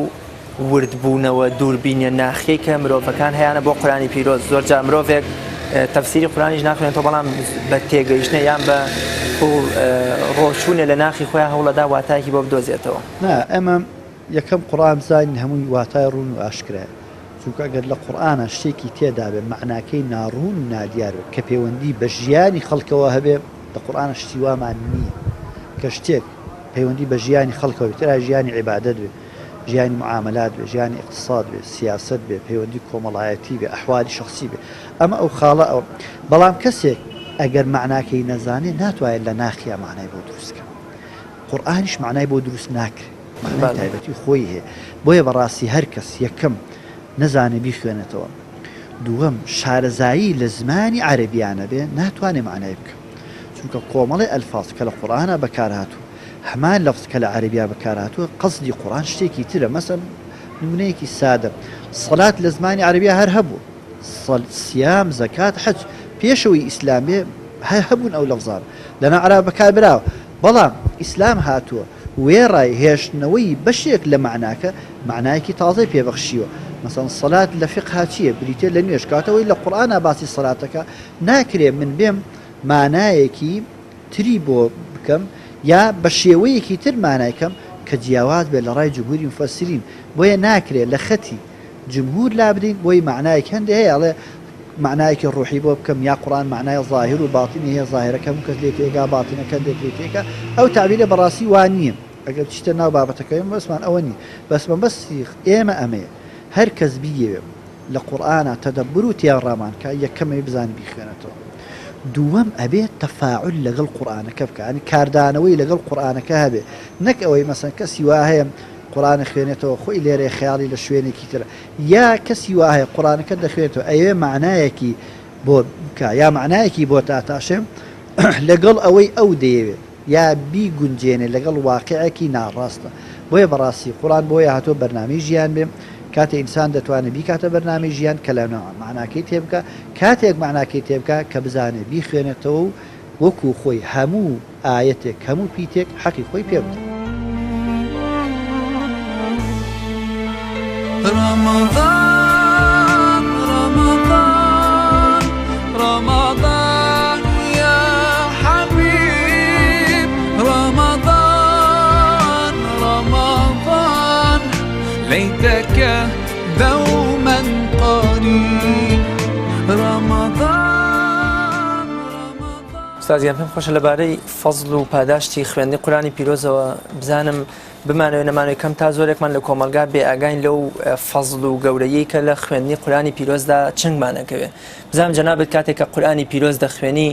وردبوونەوە دووربینیە ناخیەی کە مرۆڤەکان هەیانە بۆ قورئانی پیرۆز زۆر جار مرۆڤێک تەفسیری قورئانیش ناخوێنێتەوە بەڵام بە تێگەیشتنە یان بە قوڵ ڕۆچوونە لە ناخی خۆیان هەوڵەدا واتایەکی بۆ بدۆزێتەوە. نا ئێمە یەکەم قورئان بزانین هەمووی واتای ڕوون و ئاشکرایە چونکە ئەگەر لە قورئانا شتێکی تێدابێ مەعناکەی ناڕوون و نادیار بێ کە پەیوەندی بە ژیانی خەڵکەوە هەبێ لە قورئانا شتی وامان نییە کە شتێک پەیوەندی بە ژیانی خەڵکەوە بێ تەنها ژیانی عیبادەت بێ ژیانی معامەلات بێ ژیانی ئیقتساد بێ سیاسەت بێ پەیوەندی کۆمەڵایەتی بێ ئەحوالی شەخسی بێ ئەمە ئەو خاڵە ئەو بەڵام کەسێک ئەگەر مەعناکەی نەزانێ ناتوانێت لە ناخیا مەعنای بۆ دروست کە قورئانیش مەعنای بۆ دروست ناکرێ مەعنای تایبەتی خۆی هەیە بۆیە بەڕاستی هەر کەس یەکەم نەزانێ بیخوێنێتەوە دووەم شارەزایی لە زمانی عەرەبیا نەبێ ناتوانێ مەعنای بکە چونکە کۆمەڵێ ئەلفاز کە لە قورئانا بەکار هاتوو هەمان لەفز کە لە عەرەبیا بەکار هاتووە قەسدی قورئان شتێکی ترە مەسەن نمونەیەکی سادە سەلات لە زمانی عەرەبیا هەر هەبوو. صیام، زەکات، حەج، پێشەوەی ئیسلام بێ هەر هەبوون ئەو لەفزانە لەناو عەرەب بەکار براوە، بەڵام ئیسلام هاتووە وێڕای هێشتنەوەی بەشێک لە مەعناکە مەعنایەکی تازەی پێ بەخشیوە، مەسەڵەن سەلات لە فیقها چییە؟ بریتیە لە نوێژ، کەواتە ئەوەی لە قورئانا باسی سەلات دەکا ناکرێ من بێم مانایەکی تری بۆ بکەم یا بە شێوەیەکی تر مانای کەم کە جیاواز بێت لە ڕای جمهوری مفسرین، بۆیە ناکرێ لە خەتی جمهور لابدەین بۆی مەعنایەک هەندێ هەیە ئەڵێ مەعنایەکی ڕوحی بۆ بکەم یا قورئان مەعنای زاهیر و باتینی هەیە زاهیرەکە هەموو کەس لێی تێگا باتینەکە هەندێک لێی تێگا ئەو تەعبیرە بەڕاستی وا نییە ئەگەر بچیتە ناو بابەتەکەی مەبەستمان ئەوە نییە بەس مەبەستی ئێمە ئەمەیە هەر کەس بیەوێ لە قورئانا تەدەبور و تێڕامان کا یەکەم ئەبێ بزانێ بیخوێنێتەوە دووەم ئەبێ تەفاعول لەگەڵ قورئانەکە بکا یانی کاردانەوەی لەگەڵ قورئانەکە هەبێ نەک ئەوەی مەسەن کەسی وا هەیە قورئان ئەخوێنێتەوە خۆی لێرەیە خەیاڵی لە شوێنێکی ترە یا کەسی وا هەیە قورئانەکە دەخوێنێتەوە ئەیەوێ مەعنایەکی بۆ بکا یا مەعنایەکی بۆ داتاشێ لەگەڵ ئەوەی ئەو دەیەوێ یا بیگونجێنێ لەگەڵ واقیعێکی ناڕاستە بۆیە بەڕاستی قورئان بۆیە هاتووە بەرنامەی ژیان بێ کاتێ ئینسان دەتوانێ بیکاتە بەرنامەی ژیان کە لە مەعناکەی تێبگا کاتێک مەعناکەی تێبگا کە بزانێ بیخوێنێتەوە و وەکو خۆی هەموو ئایەتێک هەموو پیتێک حەقی خۆی پێ بدە. رمضان رمضان رمضان یا حبیب رمضان رمضان لیتک دوما قریب رمضان رمضان. ئوستاز گیان پێم خۆشە لەبارەی فەزڵ و پاداشتی خوێندنی قورئانی پیرۆزەوە بزانم بمانەوێ نەمانەوێ کەم تا زۆرێکمان لە کۆمەڵگا بێ ئاگاین لەو فەزڵ و گەورەیەی کە لە خوێندنی قورئانی پیرۆزدا چنگمان ئەکەوێ بزانم جەنابت کاتێک کە قورئانی پیرۆز دەخوێنی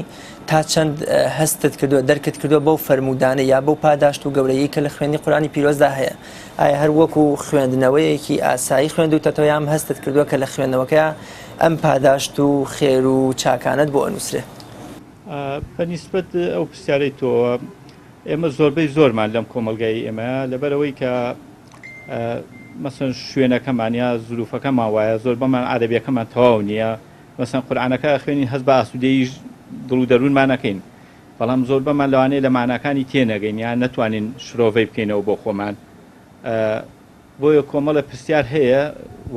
تا چەند هەستت کردووە دەرکت کردووە بەو فەرموودانە یا بەو پاداشت و گەورەیەی کە لە خوێندنی قورئانی پیرۆزدا هەیە ئایا هەر وەکو خوێندنەوەیەکی ئاسایی خوێندوتەتەوە یان هەستت کردووە کە لە خوێندنەوەکەیا ئەم پاداشت و خێر و چاکانەت بۆ ئەنووسرێ؟ بە نیسبەت ئەو پرسیارەی تۆوە ئێمە زۆربەی زۆرمان لەم کۆمەڵگای ئێمە لەبەرەوەی کە مەسەن شوێنەکەمان یا زروفەکەمان وایە زۆربەمان عەرەبیەکەمان تەواو نییە مەسەن قورئانەکە خوێنین هەست بە ئاسوودەیی دڵ و دەروونمان ئەکەین بەڵام زۆربەمان لەوانەیە لە ماناکانی تێنەگەین یا نەتوانین شرۆڤەی بکەینەوە بۆ خۆمان بۆیە کۆمەڵە پرسیار هەیە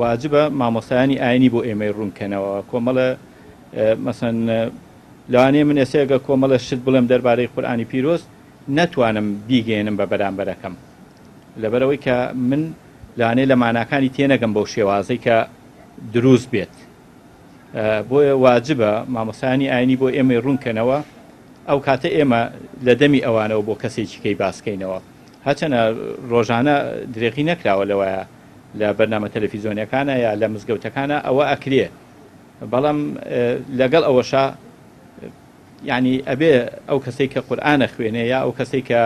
واجبە مامۆستایانی ئاینی بۆ ئێمەی ڕوون کەنەوە کۆمەڵە مەسەن لەوانەیە من ئێستا گەر کۆمەڵە شت بڵێم دەربارەی قورئانی پیرۆز نەتوانم بیگەیەنم بە بەرامبەرەکەم لەبەرئەوەی کە من لەوانەیە لە ماناکانی تێنەگەم بەو شێوازەی کە دروست بێت بۆیە واجبە مامۆستایانی ئاینی بۆ ئێمەی ڕوون کەنەوە ئەو کاتە ئێمە لە دەمی ئەوانەوە بۆ کەسێکی کەی باسکەینەوە هەرچەنە ڕۆژانە درێغی نەکراوە لەوەیە لە بەرنامە تەلەفیزۆنیەکانە یا لە مزگەوتەکانە ئەوە ئەکرێ بەڵام لەگەڵ ئەوەشا یعنی ئەبێ ئەو کەسەی کە قورئانە خوێنێ یا ئەو کەسەی کە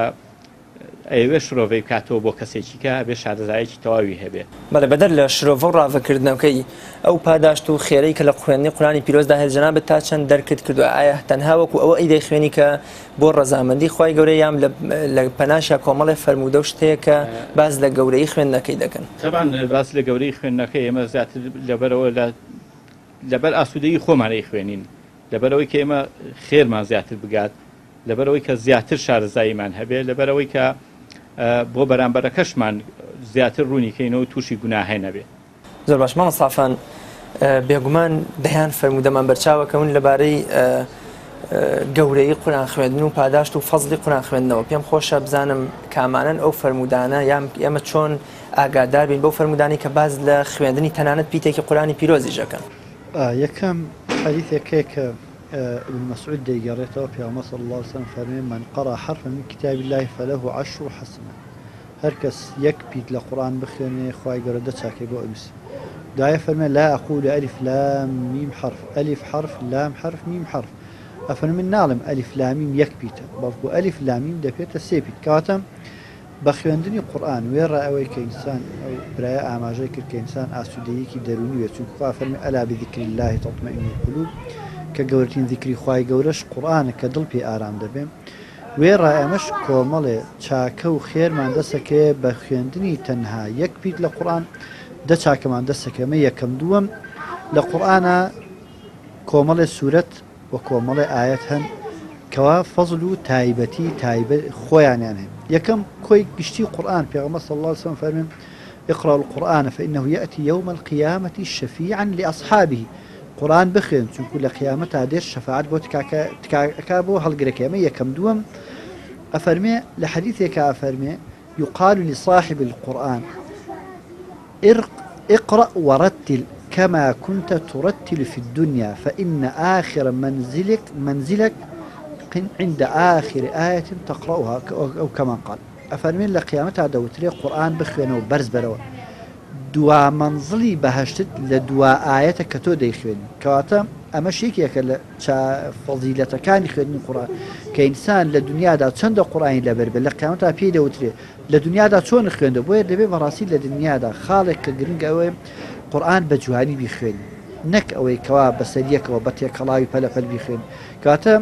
ئەیەوێ شرۆڤەی بکاتەوە بۆ کەسێکی کە ئەبێ شارەزایەکی تەواوی هەبێ. بەڵێ بەدەر لە شرۆڤە و ڕاڤەکردنەکەی ئەو پاداشت و خێرەی کە لە خوێندنی قورئانی پیرۆزدا هەیە جەنابت تا چەند دەرکت کردووە ئایا تەنها وەکو ئەوە ی دەیخوێنی کە بۆ ڕەزامەندی خوای گەورە یان لە پەناشیا کۆمەڵێ فەرموودە و شت هەیە کە باس لە گەورەیی خوێندنەکەی دەکەن؟ تەبعەن باس لە گەورەیی خوێندنەکەی ئێمە زیاتر لەبەرئەوە لە لەبەر ئاسوودەیی خۆمان ئەیخوێنین لەبەرئەوەی کە ئێمە خێرمان زیاتر بگات لەبەرئەوەی کە زیاتر شارەزاییمان هەبێ لەبەرئەوەی کە بۆ بەرامبەرەکەشمان زیاتر ڕوونی کەینەوە تووشی گوناهێ نەبێ. زۆر باش مامۆستا عەفان بێگومان دەیان فەرموودەمان بەرچاوە کەون لەبارەی گەورەی قورئان خوێندن و پاداشت و فەزڵی قورئان خوێندنەوە پێم خۆشە بزانم کامانەن ئەو فەرموودانە یان ئێمە چۆن ئاگادار بین بەو فەرموودانەی کە باس لە خوێندنی تەنانەت پیتێکی قورئانی پیرۆزیش ئەکەن. یەکەم حەدیثێک هەیە کە ابن مسعود دەیگەڕێتەوە پێغەمبەر صلی اللە علیه وسلم فەرمی من قرأ حرفا من کتاب اللە فله عشر حسنات هەر کەس یەک پیت لە قورئان بخوێنێ خوای گەورە دە چاکەی بۆ ئەنووسێ دوایە فەرمێ لا اقول الف لام میم حرف الف حرف لام حرف میم حرف ئەفەرمێ من ناڵێم الف لام میم یەک پیتە بەڵکو الف لام میم دەبێتە سێ پیت کەواتە بە خوێندنی قورئان وێڕای ئەوەی کە ئینسان ئەو برایە ئاماژەی کرد کە ئینسان ئاسوودەییەکی دەروونی بێت چونکە خوا فەرمی الا بذکر اللە تطمئن القلوب کە گەورەترین زیکری خوای گەورەش قورئانە کە دڵ پێی ئارام دەبێ وێڕای ئەمەش کۆمەڵێ چاکە و خێرمان دەسەکەوێ بە خوێندنی تەنها یەک پیت لە قورئان دە چاکەمان دەسەکەوێ ئەمە یەکەم دووەم. لە قورئانا کۆمەڵێ سورەت و کۆمەڵێ ئایەت هەن کەوا فەزل و تایبەتی تایبەت خۆیانیان هەیە. یەکەم کۆی گشتی قورئان پێغەمبەر صلی اللە علیه وسلم فەرمی اقرأوا القرآن فإنه یأتی یوم القیامة شفیعا لأصحابه قورئان بخوێن چونکو لە قیامەتا دێت شەفاعەت بۆ تکاکە تکاکە بۆ هەڵگرەکەی ئەمە یەکەم دووەم ئەفەرمێ لە حەدیثێکا ئەفەرمێ يقال لصاحب القرآن اقرأ ورتل كما كنت ترتل في الدنيا فإن آخر منزلك منزلك عند آخر آية تقرأها أو كما قال ئەفەرمێن لە قیامەتا دەوترێ قورئان بخوێنە و بەرز بەرەوە دوا مەنزڵی بەهەشتت لە دوا ئایەتە کە تۆ دەیخوێنی کەواتە ئەمەش یەکێکە لە چا فەزیلەتەکانی خوێندنی قورئان کە ئینسان لە دنیادا چەندە قورئانی لەبەر بێت لە قیامەتا پێی دەوترێ لە دنیادا چۆن خوێندە بۆیە دەبێ بەڕاستی لە دنیادا خاڵێک کە گرنگە ئەوەیە قورئان بە جوانی بیخوێنی نەک ئەوەی کەوا بەسەر یەکەوە بە تێکەڵاوی پەلەپەل بیخوێنی کەواتە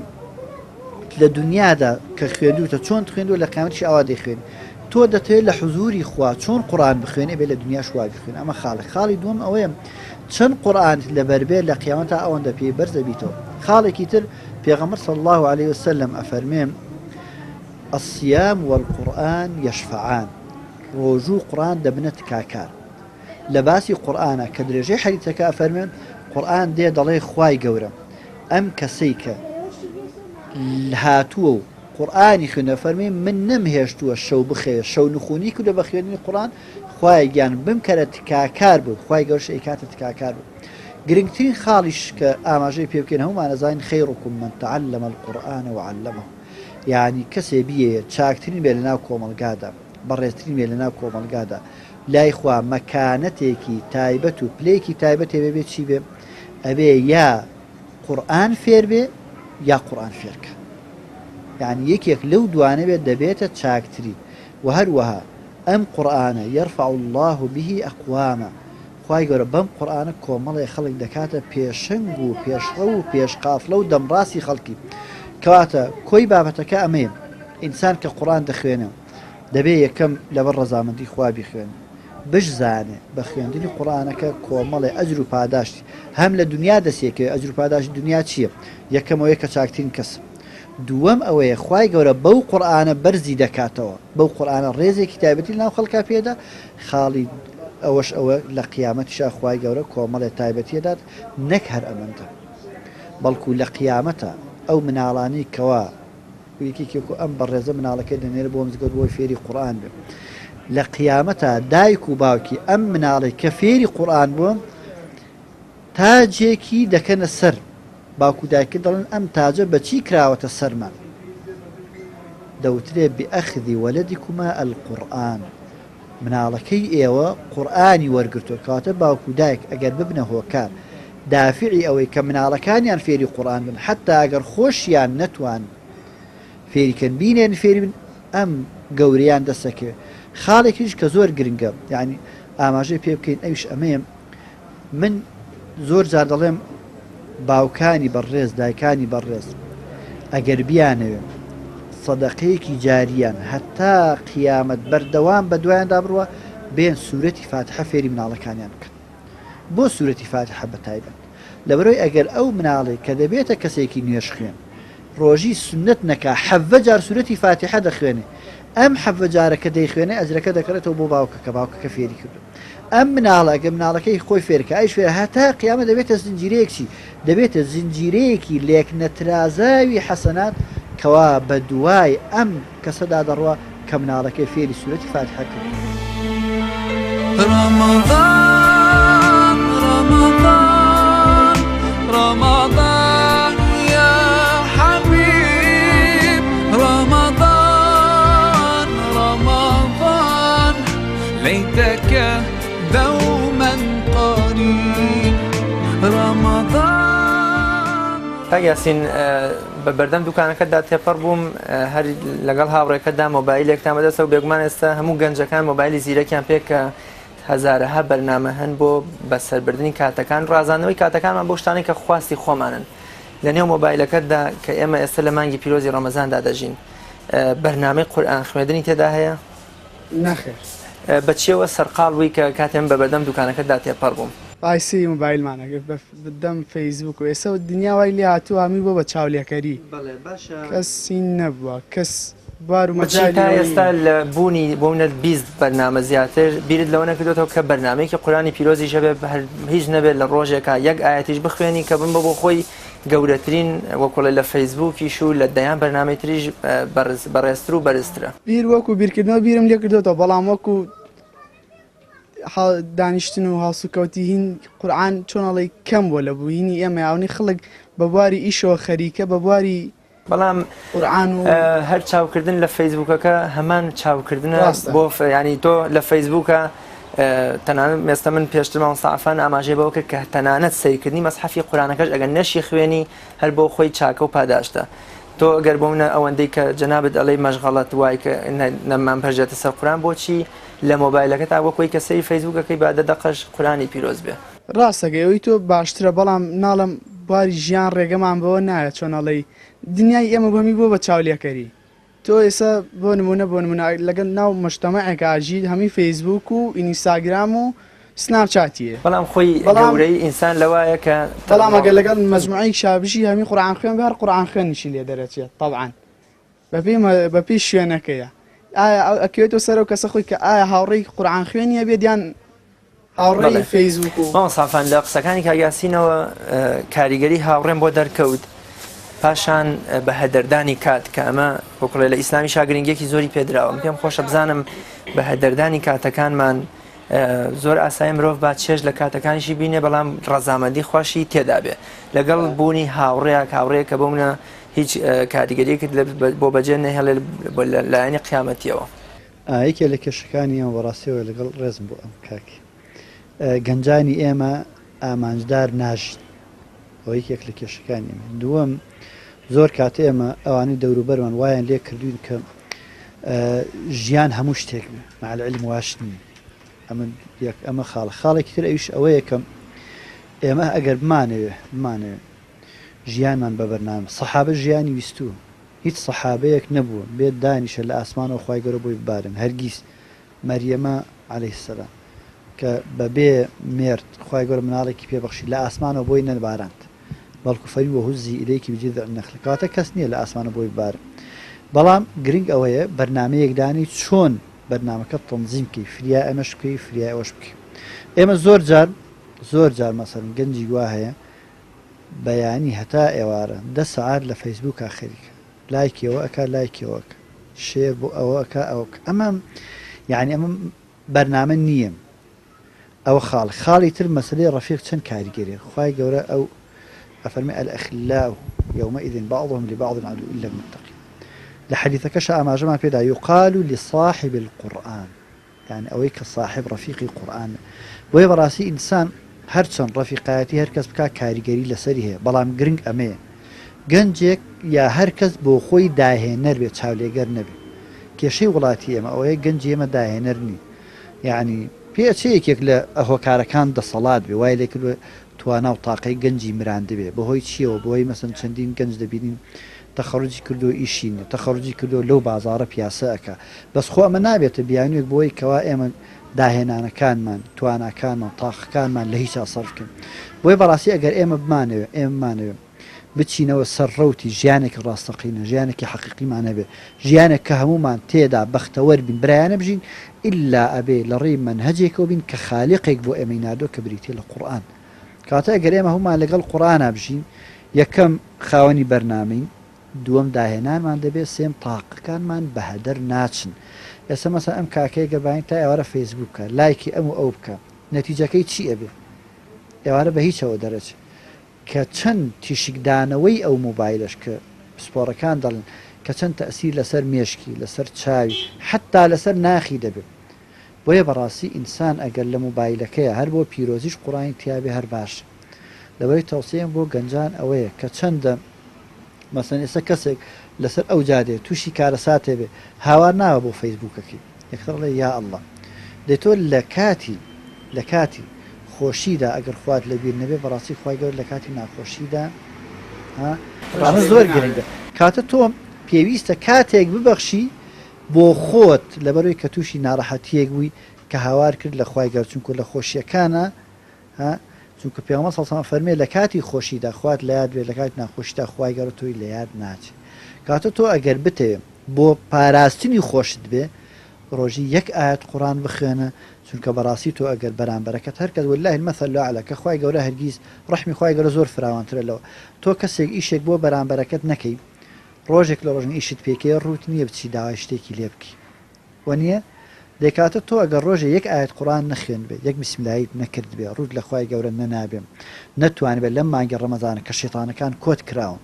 لە دنیادا کە خوێندوتە چۆن خوێندوە لە قیامەتیش ئاوا دەیخوێنی تۆ دەتەوێت لە حزوری خوا چۆن قورئان بخوێنی ئەبێ لە دنیاش وا بخوێنی ئەمە خاڵێک خاڵی دووەم ئەوەیە چەند قورئانت لەبەر بێ لە قیامەتا ئەوەندە پێی بەرز دەبیتەوە خاڵێکی تر پێغەمبەر صلی الله علیه وسلم ئەفەرمێ الصيام والقرآن يشفعان ڕۆژوو قورئان دەبنە تکاکار لە باسی قورئانە کە درێژەی حەدیسەکە ئەفەرمێ قورئان دێ دەڵێ خوای گەورە ئەم کەسەی کە هاتووە و قورئانی خوێندوە فەرمی من نەمهێشتووە شەو بخەوێ شەو نخونی کردوە بە خوێندنی قورئان خوایە گیان بمکەرە تکاکار بوو خوای گەورەش ئەیکاتە تکاکار بوو گرنگترین خاڵیش کە ئاماژەی پێ بکەین هەموومان ئەزانین خیرکم من تعلم القرآن وعلمه یعنی کەسێ بیەیە چاکترین بێ لەناو کۆمەڵگادا بەڕێزترین بێ لەناو کۆمەڵگادا لای خوا مەکانەتێکی تایبەت و پلەیەکی تایبەت هەبێ بێ چی بێ ئەبێ یا قورئان فێر بێ یا قورئان فێرکە یعنی یەکێک لەو دوانە بێت دەبێتە چاکترین و هەروەها ئەم قورئانە یرفع الله به اقواما خوای گەورە بەم قورئانە کۆمەڵێ خەڵک دەکاتە پێشەنگ و پێشڕەو و پێشقافلە و دەمڕاستی خەڵکی کەواتە کۆی بابەتەکە ئەمەیە ئینسان کە قورئان دەخوێنێ دەبێ یەکەم لەبەر ڕەزامەندی خوا بیخوێنێ بشزانێ بە خوێندنی قورئانەکە کۆمەڵێ ئەجر و پاداشتی هەم لە دونیا دەسێکەوێ ئەجر و پاداشتی دونیا چییە یەکەم ئەوەیە کە چاکترین کەسە دووەم ئەوەیە خوای گەورە بەو قورئانە بەرزی دەکاتەوە بەو قورئانە ڕێزێکی تایبەتی لەناو خەڵکا پێدا خاڵی ئەوەش ئەوە لە قیامەتیشا خوای گەورە کۆمەڵێ تایبەتی ئەدات نەک هەر ئەمەندە بەڵکو لە قیامەتا ئەو مناڵانەی کەوا یەکێکی وەکو ئەم بەڕێزە مناڵەکەی دەنێرێ بۆ مزگەوت بۆی فێری قورئان بێ لە قیامەتا دایک و باوکی ئەم مناڵێک کە فێری قورئان بووە تاجێکی دەکەنە سەر باوک و دایکە دەڵێن ئەم تاجە بەچی کراوەتە سەرمان دەوترێ بئەخذی وەلەدیکوما القورئان مناڵەکەی ئێوە قورئانی وەرگرتووە کەواتە باوک و دایک ئەگەر ببنە هۆکار دافعی ئەوەی کە مناڵەکانیان فێری قورئان بن حەتا ئەگەر خۆشیان نەتوان فێری کەن بینێن فێری بن ئەم گەورەیان دەسەکەوێ خاڵێکیش کە زۆر گرنگە یعنی ئاماژەی پێ بکەین ئەویش ئەمەیە من زۆر جار دەڵێم باوکانی بەڕێز دایکانی بەڕێز ئەگەر بیانەوێ سەدەقەیەکی جاریان هەتا قیامەت بەردەوام بە دوایاندا بڕوا بێن سورەتی فاتحە فێری مناڵەکانیان بکەن بۆ سورەتی فاتحە بە تایبەت لەبەرەوەی ئەگەر ئەو مناڵێک کە دەبێتە کەسێکی نوێژخوێن ڕۆژی سوننەت نەکا حەڤە جار سورەتی فاتیحە دەخوێنێ ئەم حەڤە جارە کە دەیخوێنێ ئەجرەکە دەگەڕێتەوە بۆ باوکەکە باوکەکە فێری کردو ئەم مناڵە ئەگەر مناڵەکەی خۆی فێرکە ئەیش فێر هەتا قیامەت دەبێتە زنجیرەیەک چی دەبێتە زنجیرەیەکی لێک نەترازاوی حەسەنات کەوا بە دوای ئەم کەسەدا دەڕوا کە مناڵەکەی فێری سورەتی فاتیحە کردووە. رمضان رمضان رمضان يا حبيب رمضان رمضان ليتك دوما قريب رمضان کاک یاسین بە بەردەم دوکانەکەتدا تێپەڕ بووم هەر لەگەڵ هاوڕێکەتدا مۆبایلێکتان بەدەستە و بێگومان ئێستا هەموو گەنجەکان مۆبایلی زیرەکیان پێ کە هەزارەها بەرنامە هەن بۆ بەسەربردنی کاتەکان ڕازاندنەوەی کاتەکانمان بۆ شتانێک کە خواستی خۆمانن لە نێو مۆبایلەکەتدا کە ئێمە ئێستا لە مانگی پیرۆزی ڕەمەزاندا دەژین بەرنامەی قورئان خوێندنی تێدا هەیە؟ نەخێر. بە چیەوە سەرقاڵ بووی کە کاتێ من بە بەردەم دوکانەکەتدا تێپەڕ بووم؟ ئای سەیری مۆبایلمان ئەکرد بە دەم فەیسبوک و ئێستا دنیا وای لێ هاتووە هەمووی بۆ بە چاولێکەری کەس هین نەبووە کەس بوار و بۆچی مەجالی تا ئەوەی ئێستا نییە. لە بوونی بۆ منە 20 بەرنامە زیاتر بیرت لەوە نەکردۆتەوە کە بەرنامەیەکی قورئانی پیرۆزیش هەبێ هەر هیچ نەبێت لە ڕۆژێکا یەک ئایەتیش بخوێنی کە بم بە بۆ خۆی گەورەترین وەکوڵێ لە فەیسبووکیش و لە دەیان بەرنامەی تریش بەرز بەڕێزتر و بەرزترە. بیر وەکو بیرکردنەوە بیرم لێ کردۆتەوە بەڵام وەکو دانیشتن و هەڵسوکەوتی هین قورئان چۆن ئەڵێی کەم بووە لە بوو هینی ئێمە ئەونەی خەڵک بە بواری ئیشەوە خەریکە بە بواری بەڵام قورئان و هەر چاوکردن لە فەیسبوکەکە هەمان چاوکردنە ڕاستە. بۆ ینی تۆ لە فەیسبوکە تەنانەت مێستە من پێشتر مامۆستا عەفان ئاماژەی بەوە کرد کە تەنانەت سەیرکردنی مەسحەفی قورئانەکەش ئەگەر نەشی خوێنی هەر بۆ خۆی چاکە و پاداشتە تۆ ئەگەر بۆ منە ئەوەندەی کە جەنابت ئەڵێی مەشغەڵەت وای کە نەمان پەرژێتە سەر قورئان بۆچی لە مۆبایلەکەتا وەک وەی کە سەیری فەیسبوک ئەکەی با دە دەقەش قورئانی پیرۆز بێ. ڕاستەکەی ئەوەی تۆ باشترە بەڵام ناڵێم بواری ژیان ڕێگەمان بەوە نایە چۆن ئەڵێی دنیای ئێمە بەمی بووە بە چاولێکەری تۆ ئێستا بۆ نمونە بۆ نمونە لەگەڵ ناو مجتەمەعێکا ئەژیت هەمووی فەیسبوک و ئینیستاگرام و سناپ چاتیە بەڵام خۆی بەڵام گەورەی ئینسان لەوایە کە بەڵام ئەگەر لەگەڵ مەجموعەیەکشا بژی هەمووی قورئان خوێن بێ هەر قورئان خوێنیشی لێ دەرەچێت تەبعەن بەپێی بەپێی شوێنەکەیە ئایا ئەو ئەکەوێتەوە سەر ئەو کەسە خۆی کە ئایا هاوڕێی قورئان خوێنی ئەبێت یان هاوڕێی فەیسبوک و مامۆستا عەفان لە قسەکانی کاک یاسینەوە کاریگەری هاوڕێم بۆ دەرکەوت پاشان بە هەدەردانی کات کە ئەمە وەکڵێ لە ئیسلامی شاگرنگێکی زۆری پێدراوە پێم خۆشە بزانم بە هەدەردانی کاتەکانمان زۆر ئاسایی مرۆڤ با چێژ لە کاتەکانیشی بینێ بەڵام ڕەزامەندی خواشی تێدا بێ لەگەڵ بوونی هاوڕێک هاوڕێ کە بۆ منە هیچ کاریگەریەکت بۆ بەجێ نەهێڵێ لە لایەنی قیامەتیەوە. یەکێ لە کێشەکانی ئێمە بەڕاستیەوە لەگەڵ ڕێزم بۆ ئەم کاک گەنجانی ئێمە ئامانجدار ناژین ئەوە یەکێک لە کێشەکانی ئێمە دووەم زۆر کات ئێمە ئەوانەی دەوروبەرمان وایان لێ کردوین کە ژیان هەموو شتێک بێ مع العلم واش نییە ئەمە یەک ئەمە خاڵ خاڵێکی تر ئەویش ئەوەیە کە ئێمە ئەگەر بمانەوێ بمانەوێ ژیانمان بە بەرنامە سەحابە ژیانی ویستووە هیچ سەحابەیەک نەبووە بێت دانیشە لە ئاسمانەوە خوای گەورە بۆی ببارێن هەرگیز مەریەمە علیە السلام کە بەبێ مێرد خوای گەورە مناڵێکی پێ بەخشی لە ئاسمانەوە بۆی نەباراند بەڵکو فەرمی وهزی الیک بجذع النخلە کەواتە کەس نییە لە ئاسمانەوە بۆی ببارێ بەڵام گرنگ ئەوەیە بەرنامەیەک دانی چۆن بەرنامەکەت تەنزیم کەی فریای ئەمەش بکەی فریای ئەوەش بکەی ئێمە زۆر جار زۆر جار مەسەلەن گەنجی وا هەیە بەیانی هەتا ئێوارە دە سەعات لە فەیسبووکا خەریکە لایکی ئەوە ئەکا لایکی ئەوە ئەکا شێر بۆ ئەوە ئەکا ئەوە بکە ئەمە یعنی ئەمە بەرنامە نییە ئەوە خاڵ خاڵی تر مەسلەی ڕەفیق چەند کاریگەریە خوای گەورە ئەو ئەفەرمێ الأخلاء يومئذ بعضهم لبعض عدو إلا المتقين لە حەدیثەکەشا ئاماژەمان پێدا يقال لصاحب القرآن یانی ئەوەی کە ساحێب ڕەفیقی قورئان بێ. بۆیە بەڕاستی ئینسان هەرچەند ڕەفیقایەتی هەر کەس بکا کاریگەری لەسەری هەیە بەڵام گرنگ ئەمەیە گەنجێک یا هەر کەس بۆ خۆی داهێنەر بێ چاولێگەر نەبێ. کێشەی وڵاتی ئێمە ئەوەیە گەنجی ئێمە داهێنەر نین. یانی پێ ئەچێ یەکێک لە هۆکارەکان دەسەڵات بێ وای لێکردوە توانا و تاقەی گەنجی مراندبێ بەهۆی چیەوە بەهۆی مەسەن چەندین گەنج دەبینین تەخەروجی کردووە ئیشی نیە تەخەروجی کردووە لەو بازاڕە پیاسە ئەکا بەس خۆ ئەمە نابێتە بیانویەک بۆی کەوا ئێمە داهێنانەکانمان تواناکانمان تاقەکانمان لە هیچا سەرف کەین بۆیە بەڕاستی ئەگەر ئێمە بمانەوێ ئێمە بمانەوێ بچینەوە سەر ڕەوتی ژیانێکی ڕاستەقینە ژیانێکی حەقیقیمان هەبێ ژیانێک کە هەموومان تێدا بەختەوەر بین برایانە بژین ئیلا ئەبێ لە ڕێی مەنهەجێکەوە بین کە خالیقێک بۆ ئێمەی ناردووە کە بریتیە لە قورئان کەواتە ئەگەر ئێمە هەموومان لەگەڵ قورئانا بژین یەکەم خاوەنی بەرنامەین، دووەم داهێنانمان دەبێت، سێیەم تاقەکانمان بە هەدەر ناچن. ئێستا مەسەلەن ئەم کاکەیە گەر بانی تا ئێوارە فەیسبووک بکا، لایکی ئەم و ئەو بکا، نەتیجەکەی چی ئەبێ؟ ئێوارە بە هیچەوە دەرەچێ. کە چەند تیشکدانەوەی ئەو مۆبایلەش کە پسپۆڕەکان دەڵێن کە چەند تەئسیر لەسەر مێشکی، لەسەر چاوی، حەتتا لەسەر ناخی دەبێ. بۆیە بەڕاستی ئینسان ئەگەر لە مۆبایلەکەیا هەر بۆ پیرۆزیش قوڕانی تیابێ هەر باشە. لەبەرئەوەی تەوسیەم بۆ گەنجان ئەوەیە کە چەندە مەسەن ئێستا کەسێک لەسەر ئەو جادەیە تووشی کارەساتێ بێ هاوار ناوە بۆ فەیسبووکەکەی یەکسەر ئەڵێ یا اللە دەی تۆ لە کاتی لە کاتی خۆشیدا ئەگەر خوات لەبیر نەبێ بەڕاستی خوای گەورە لە کاتی ناخۆشیدا ها ئەمە زۆر گرنگە کاتە تۆ پێویستە کاتێک ببەخشی بۆ خۆت لەبەرەوەی کە تووشی ناڕەحەتیەک بووی کە هاوار کرد لە خوای گەورە چونکو لە خۆشیەکانا ها. چونکە پێغەمبەر صلی اللە علیە وسلم فەرمووی لە کاتی خۆشیدا خوات لە یاد بێت لە کاتی ناخۆشیدا خوای گەورە تۆی لە یاد ناچێت کەواتە تۆ ئەگەر بتەوێ بۆ پاراستنی خۆشت بێ ڕۆژی یەک ئایەت قوڕان بخوێنە چونکە بەڕاستی تۆ ئەگەر بەرامبەرەکەت هەرکەس وللە المثل الاعلی کە خوای گەورە هەرگیز ڕەحمی خوای گەورە زۆر فراوانترە لەوە تۆ کەسێک ئیشێک بۆ بەرامبەرەکەت نەکەی ڕۆژێک لە ڕۆژان ئیشت پێکەیە ڕووت نییە بچی داوای شتێکی لێ بکەی وەنیە؟ دەی کەواتە تۆ ئەگەر ڕۆژێ یەک ئایەت قوڕان نەخوێندبێ یەک بیسمیلایت نەکردبێ ڕووت لە خوای گەورە نەنابێ نەتوانیبێ لەم مانگی ڕەمەزانە کە شەیتانەکان کۆت کراون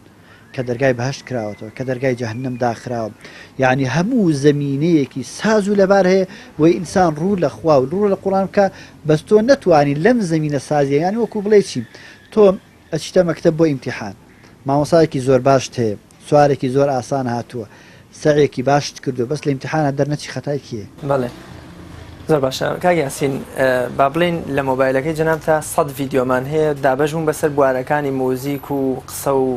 کە دەرگای بەهەشت کراوەتەوە کە دەرگای جەهەنەم داخراوە یعنی هەموو زەمینەیەکی ساز و لەبار هەیە بۆی ئینسان ڕوو لە خوا و ڕوو لە قوڕان بکا بەس تۆ نەتوانی لەم زەمینە سازیە یعنی وەکو بڵێ چی تۆ ئەچیتە مەکتەب بۆ ئیمتیحان مامۆسایەکی زۆر باشت هەیە سوارێکی زۆر ئاسان هاتووە سەعیەکی باشت کردووە بەس لە ئیمتیحانا دەرنەچی خەتای کێیە؟ بەڵێ زۆر باشە کاک یاسین با بڵێین لە مۆبایلەکەی جەنابتا سەد ڤیدیۆمان هەیە دابەش بوون بەسەر بوارەکانی موزیک و قسە و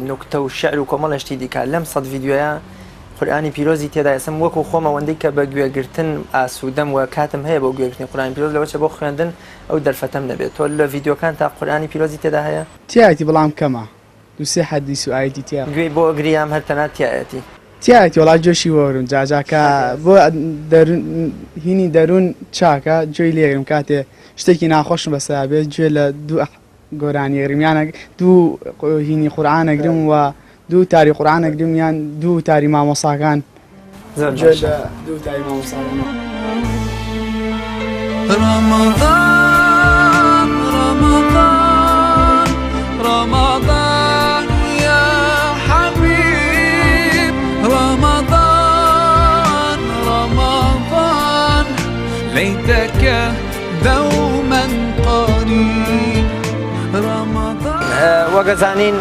نوکتە و شعر و کۆمەڵێ شتی دیکە لەم سەد ڤیدیۆیە قورئانی پیرۆزی تێدا ئێستا من وەکو خۆم ئەوەندەی کە بە گوێگرتن ئاسوودەم و کاتم هەیە بۆ گوێگرتنی قورئانی پیرۆز لەوەچە بۆ خوێندن ئەو دەرفەتەم نەبێت تۆ لە ڤیدیۆکانتا قورئانی پیرۆزی تێدا هەیە؟ تیایەتی بەڵام کەمە دوو سێ حەدیس و ئایەتی تیا. گوێی بۆ ئەگری یان هەر تەنها تیایەتی؟ تیایەتی وەڵا گوێشی بۆ ئەگرم جا جا کە بۆ دەرون هینی دەرون چاکە گوێی لێ ئەگرم کاتێ شتێکی ناخۆشم بەسەرا بێت گوێ لە دوو گۆرانی ئەگرم یان دوو هینی قورئان ئەگرم و دوو تاری قورئان ئەگرم یان دوو تاری مامۆساکان زۆر گوێ باشە. لە دوو تاری مامۆساکان. رمضان رمضان رمضان يا حبيب رمضان رمضان ليتك دوما قريب رمضان وەک ئەزانین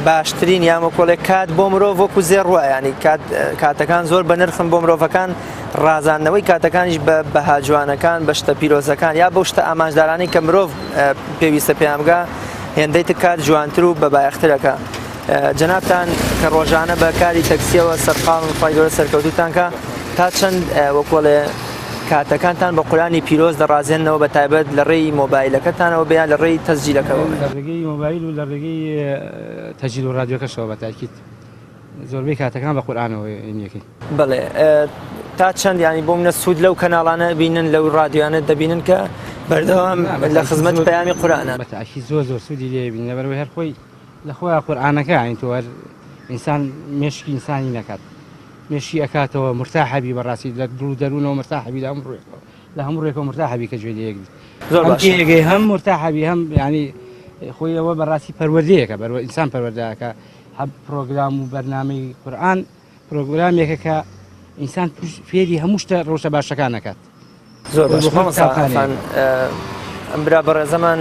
باشترین یان وەکۆڵێک کات بۆ مرۆڤ وەکو زێڕ وایە ینی کات کاتەکان زۆر بەنرخن بۆ مرۆڤەکان ڕازاندنەوەی کاتەکانیش بە بەها جوانەکان بە شتە پیرۆزەکان یا بەو شتە ئامانجدارانەی کە مرۆڤ پێویستە پێیان بگا هێندەی تر کات جوانتر و بەبایەخترەکە جەنابتان کە ڕۆژانە بە کاری تەکسیەوە سەرقاڵن خوای گەورە سەرکەوتووتان کە تا چەند وەکۆڵێ کاتەکانتان بە قورئانی پیرۆز دەڕازێننەوە بە تایبەت لە ڕێی مۆبایلەکەتانەوە بێ یان لە ڕێی تەسجیلەکەوە بێ؟ لە ڕێگەی مۆبایل و لە ڕێگەی تەسجیل و ڕادیۆکەشەوە بە تاکید زۆربەی کاتەکان بە قورئانەوە ینیەکەین. بەڵێ تا چەند یانی بۆ منە سوود لەو کەناڵانە بینن لەو ڕادیۆیانە دەبینن کە بەردەوام لە خزمەت پەیامی قورئانە؟ بە تاکید زۆر زۆر سوودی لێ بینن لەبەرئەوەی هەر خۆی لە خۆیا قورئانەکە یانی تۆ هەر ئینسان مێشکی ئینسانی نەکات مێشکی ئەکاتەوە مورتاحەبی بەڕاستی لە دڵ و دەروونەوە مورتاحەبی لە هەموو ڕووێکەوە لە هەموو ڕووێکەوە مورتاحەبی کە گوێ لێ یەک بیت زۆر هەم باشە. تێگەی هەم مورتاحەبی هەم یانی خۆی ئەوە بەڕاستی پەروەردەیەکە بەروە ئینسان پەروەردەکە هەم پرۆگرام و بەرنامەی قورئان پرۆگرامێکە کە ئینسان فێری هەموو شتە ڕەوشە باشەکان ئەکات. زۆر باش مامۆستا عەفان ئەم برا بەڕێزەمان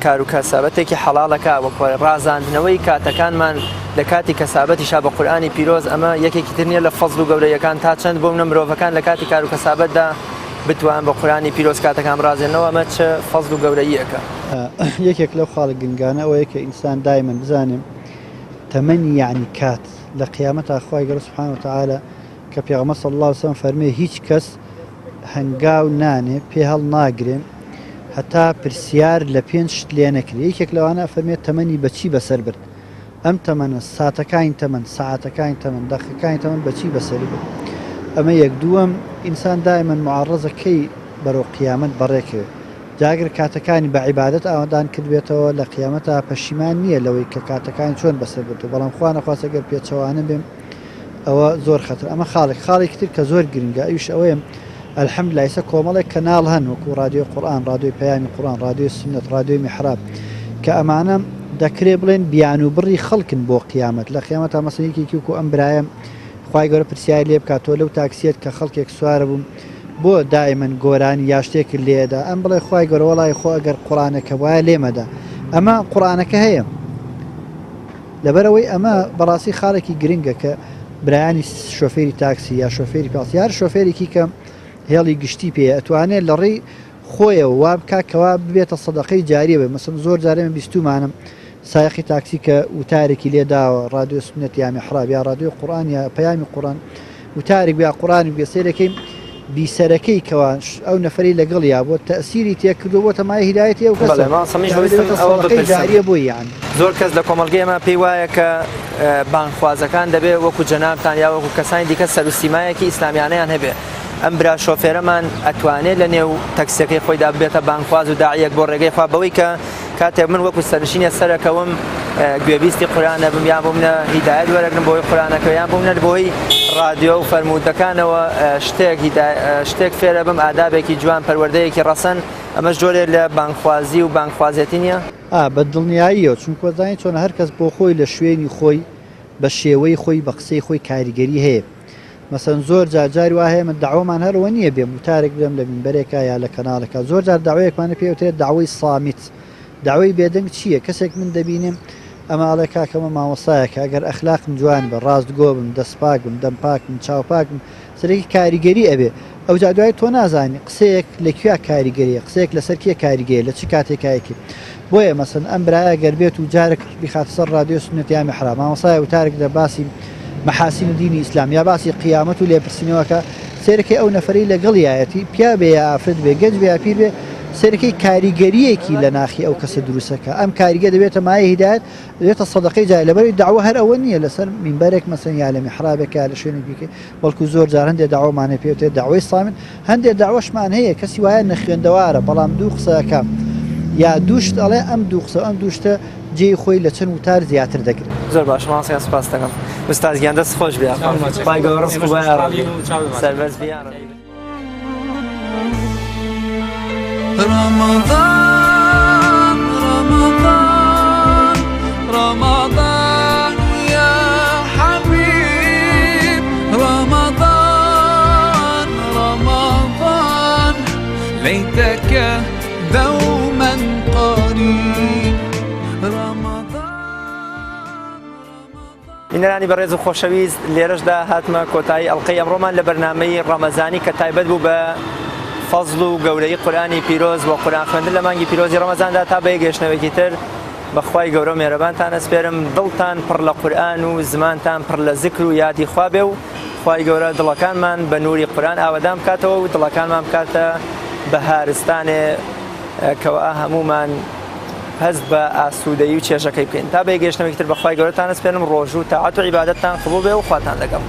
کار و کەسابەتێکی حەڵاڵەکە وەکۆ ڕازاندنەوەی کاتەکانمان لە کاتی کەسابەتیشا بە قورئانی پیرۆز ئەمە یەکێکی تر نییە لە فەزل و گەورەیەکان تا چەند بۆ منە مرۆڤەکان لە کاتی کار و کەسابەتدا بتوان بە قورئانی پیرۆز کاتەکان بڕازێنەوە ئەمە چ فەزل و گەورەییەکە. یەکێک لەو خاڵە گرنگانە ئەوەیە کە ئینسان دایمەن بزانێ تەمەنی یەعنی کات لە قیامەتا خوای گەورە سبحانە وتعالی کە پێغەمبەر صلی اللە علیە وسلم فەرمووی هیچ کەس هەنگاو نانێ پێ هەڵناگرێ هەتا پرسیار لە پێنج شت لێ نەکرێ یەکێک لەوانە ئەفەرمێ تەمەنی بەچی بەسەر برد ئەم تەمەنە ساتەکانی تەمەن سەعاتەکانی تەمەن دەقیقەکانی تەمەن بەچی بەسەری برد ئەمە یەک دووەم ئینسان دایمەن معەڕەزە کەی بەرەو قیامەت بەڕێکەوێ جا ئەگەر کاتەکانی بە عیبادەت ئاوەدان کردبێتەوە لە قیامەتا پەشیمان نییە لەوەی کە کاتەکانی چۆن بەسەر بردووە بەڵام خوا نەخواستە گەر پێچەوانە بێ ئەوە زۆر خەتەر ئەمە خاڵێک خاڵێکی تر کە زۆر گرنگە ئەویش ئەوەیە الحمدللە ئێستا کۆمەڵێک کەناڵ هەن وەکو ڕادیۆی قورئان ڕادیۆی پەیامی قورئان ڕادیۆی سوننەت ڕادیۆی میحراب کە ئەمانە دەکرێ بڵێن بیانوبڕی خەڵکن بۆ قیامەت لە قیامەتا مەسەلەن یەکێکی وەکو ئەم برایە خوای گەورە پرسیاری لێ بکات تۆ لەو تاکسیەت کە خەڵکێک سوارە بوو بۆ دائیمەن گۆرانی یا شتێکت لێدا ئەم بڵێ خوای گەورە وەڵی خۆ ئەگەر قورئانەکە وایە لێمەدا ئەمە قورئانەکە هەیە لەبەرئەوەی ئەمە بەڕاستی خاڵێکی گرنگە کە برایانی شۆفێری تاکسی یا شۆفێری پاس یا هەر شۆفێرێکی کە هێڵی گشتی پێیە ئەتوانێت لە ڕێی خۆیەوە وا بکات کەوا ببێتە سەدەقەی جاریە بێ مەسەن زۆر جارێ من بیستومانم سایەقی تاکسی کە وتارێکی لێ داوە ڕادیۆ سوننەت یا میحراب یا ڕادیۆی قورئان یا پەیامی قورئان وتارێک یا قورئانی بگە سەیرەکەی بیسەرەکەی کەوا ئەو نەفەری لەگەڵیا بووە تەئسیری تێکردووە بۆتە مایەی هیدایەتی ئەو کەسە. بەڵێ مامۆستا منیش یانی ویستم دەبێتە ئەوە سەدەقەی بپرسم جاریە بۆی یانی. زۆر کەس لە کۆمەڵگەی ئێمە پێی وایە کە بانگخوازەکان دەبێ وەکو جەنابتان یا وەکو کەسانی دیکە سەر و سیمایەکی ئیسلامیانەیان هەبێ ئەم برا شۆفێرەمان ئەتوانێ لە نێو تەکسیەکەی خۆیدا ببێتە بانگخواز و داعیەک بۆ ڕێگەی خوا بەوەی کە کاتێک من وەکو سەرنشینێ سەرەکەوم گوێبیستی قورئان ئەبم یان بۆ منە هیدایەت وەرەگرم بۆی قورئانەکە یان بۆ منە بۆی ڕادیۆ و فەرموودەکانەوە شتێک شتێک فێرە بم ئادابێکی جوان پەروەردەیەکی ڕەسەن ئەمەش جۆرێ لە بانگخوازی و بانگخوازێتی نییە؟ ئا بە دڵنیاییەوە چونکە زانی چۆنە هەر کەس بۆ خۆی لە شوێنی خۆی بە شێوەی خۆی بە قسەی خۆی کاریگەری هەیە مەسەن زۆر جار جاری وا هەیە من دەعوەمان هەر ئەوە نییە بێم وتارێک بدەم لە مینبەرێکا یا لە کەناڵێکا زۆر جار دەعوەیەکمان پێ وترێت دەعوەی سامیت دەعوەی بێدەنگ چییە کەسێک من دەبینم ئەمە ئەڵێ کاکە ئەمە مامۆستایەکە ئەگەر ئەخلاقم جوان بێ ڕاستگۆ بم دەست پاک بم دەم پاک بم چاو پاک بم سەرێکی کاریگەری ئەبێ ئەوجا دوای تۆ نازانی قسەیەک لە کوێ کاریگەریە قسەیەک لەسەر کێ کاریگەیە لە چ کاتێکایەکی بۆیە مەسەن ئەم برایە گەر بێت و جارێک بیخاتە سەر ڕادیۆ سوننەت یا میحراب مامۆستایە وتارێک دە باسی مەحاسین دینی ئیسلام یا باسی قیامەت و لێپرسینەوەکە سەیرەکەی ئەو نەفەرەی لەگەڵیایەتی پیا بێ یا ئافرەت بێ گەنج بێ یا پیر بێ سەیرەکەی کاریگەریەکی لە ناخی ئەو کەسە دروستەکە ئەم کاریگە دەبێتە مایە هیدایەت دەبێتە سەدەقەی جاری لەبەری داوە هەر ئەوە نییە لەسەر مینبەرێک مەسەن یا لە میحرابێک یا لە شوێنێک بیکەی بەڵکو زۆر جار هەندێ دەعوەمان هەیە پێی وترێت دەعوەی سامت، هەندێ دەعوەشمان هەیە کەسی وایە نەخوێندەوارە بەڵام دوو قسە ئەکا یا دوو شت ئەڵێ ئەم دوو قسە و ئەم دوو شتە جێی خۆی لە چەند وتار زیاتر دەگرێت. زۆر باشە مامۆستا گیان سوپاست دەکەم ئوستاز گیان دەست خۆش بێ خوای گەورە ڕزق و بەیاڕەبی سەربەرز بی یاڕەبی. رمضان رمضان رمضان يا حبيب رمضان رمضان ليتك دوما قريب رمضان بینەرانی بەڕێز و خۆشەویست لێرەشدا هاتمە کۆتایی ئەڵقەی ئەمڕۆمان لە بەرنامەی ڕەمەزانی کە تایبەت بوو بە فەزڵ و گەورەی قورئانی پیرۆز و قورئان خوێندن لە مانگی پیرۆزی ڕەمەزاندا تا بە یەکگەیشتنەوەیەکی تر بە خوای گەورە و مێرەبانتان ئەسپێرم دڵتان پڕ لە قورئان و زمانتان پڕ لە زکر و یادی خوا بێ و خوای گەورە دڵەکانمان بە نوری قورئان ئاوەدان بکاتەوە و دڵەکانمان بکاتە بەهارستانێ کەوا هەموومان هەست بە ئاسوودەیی و چێژەکەی بکەین تا بە یەکگەیشتنەوەیەکی تر بە خوای گەورەتان ئەسپێرم ڕۆژوو تاعەت و عیبادەتتان قبوڵ بێ و خواتان لەگەڵ.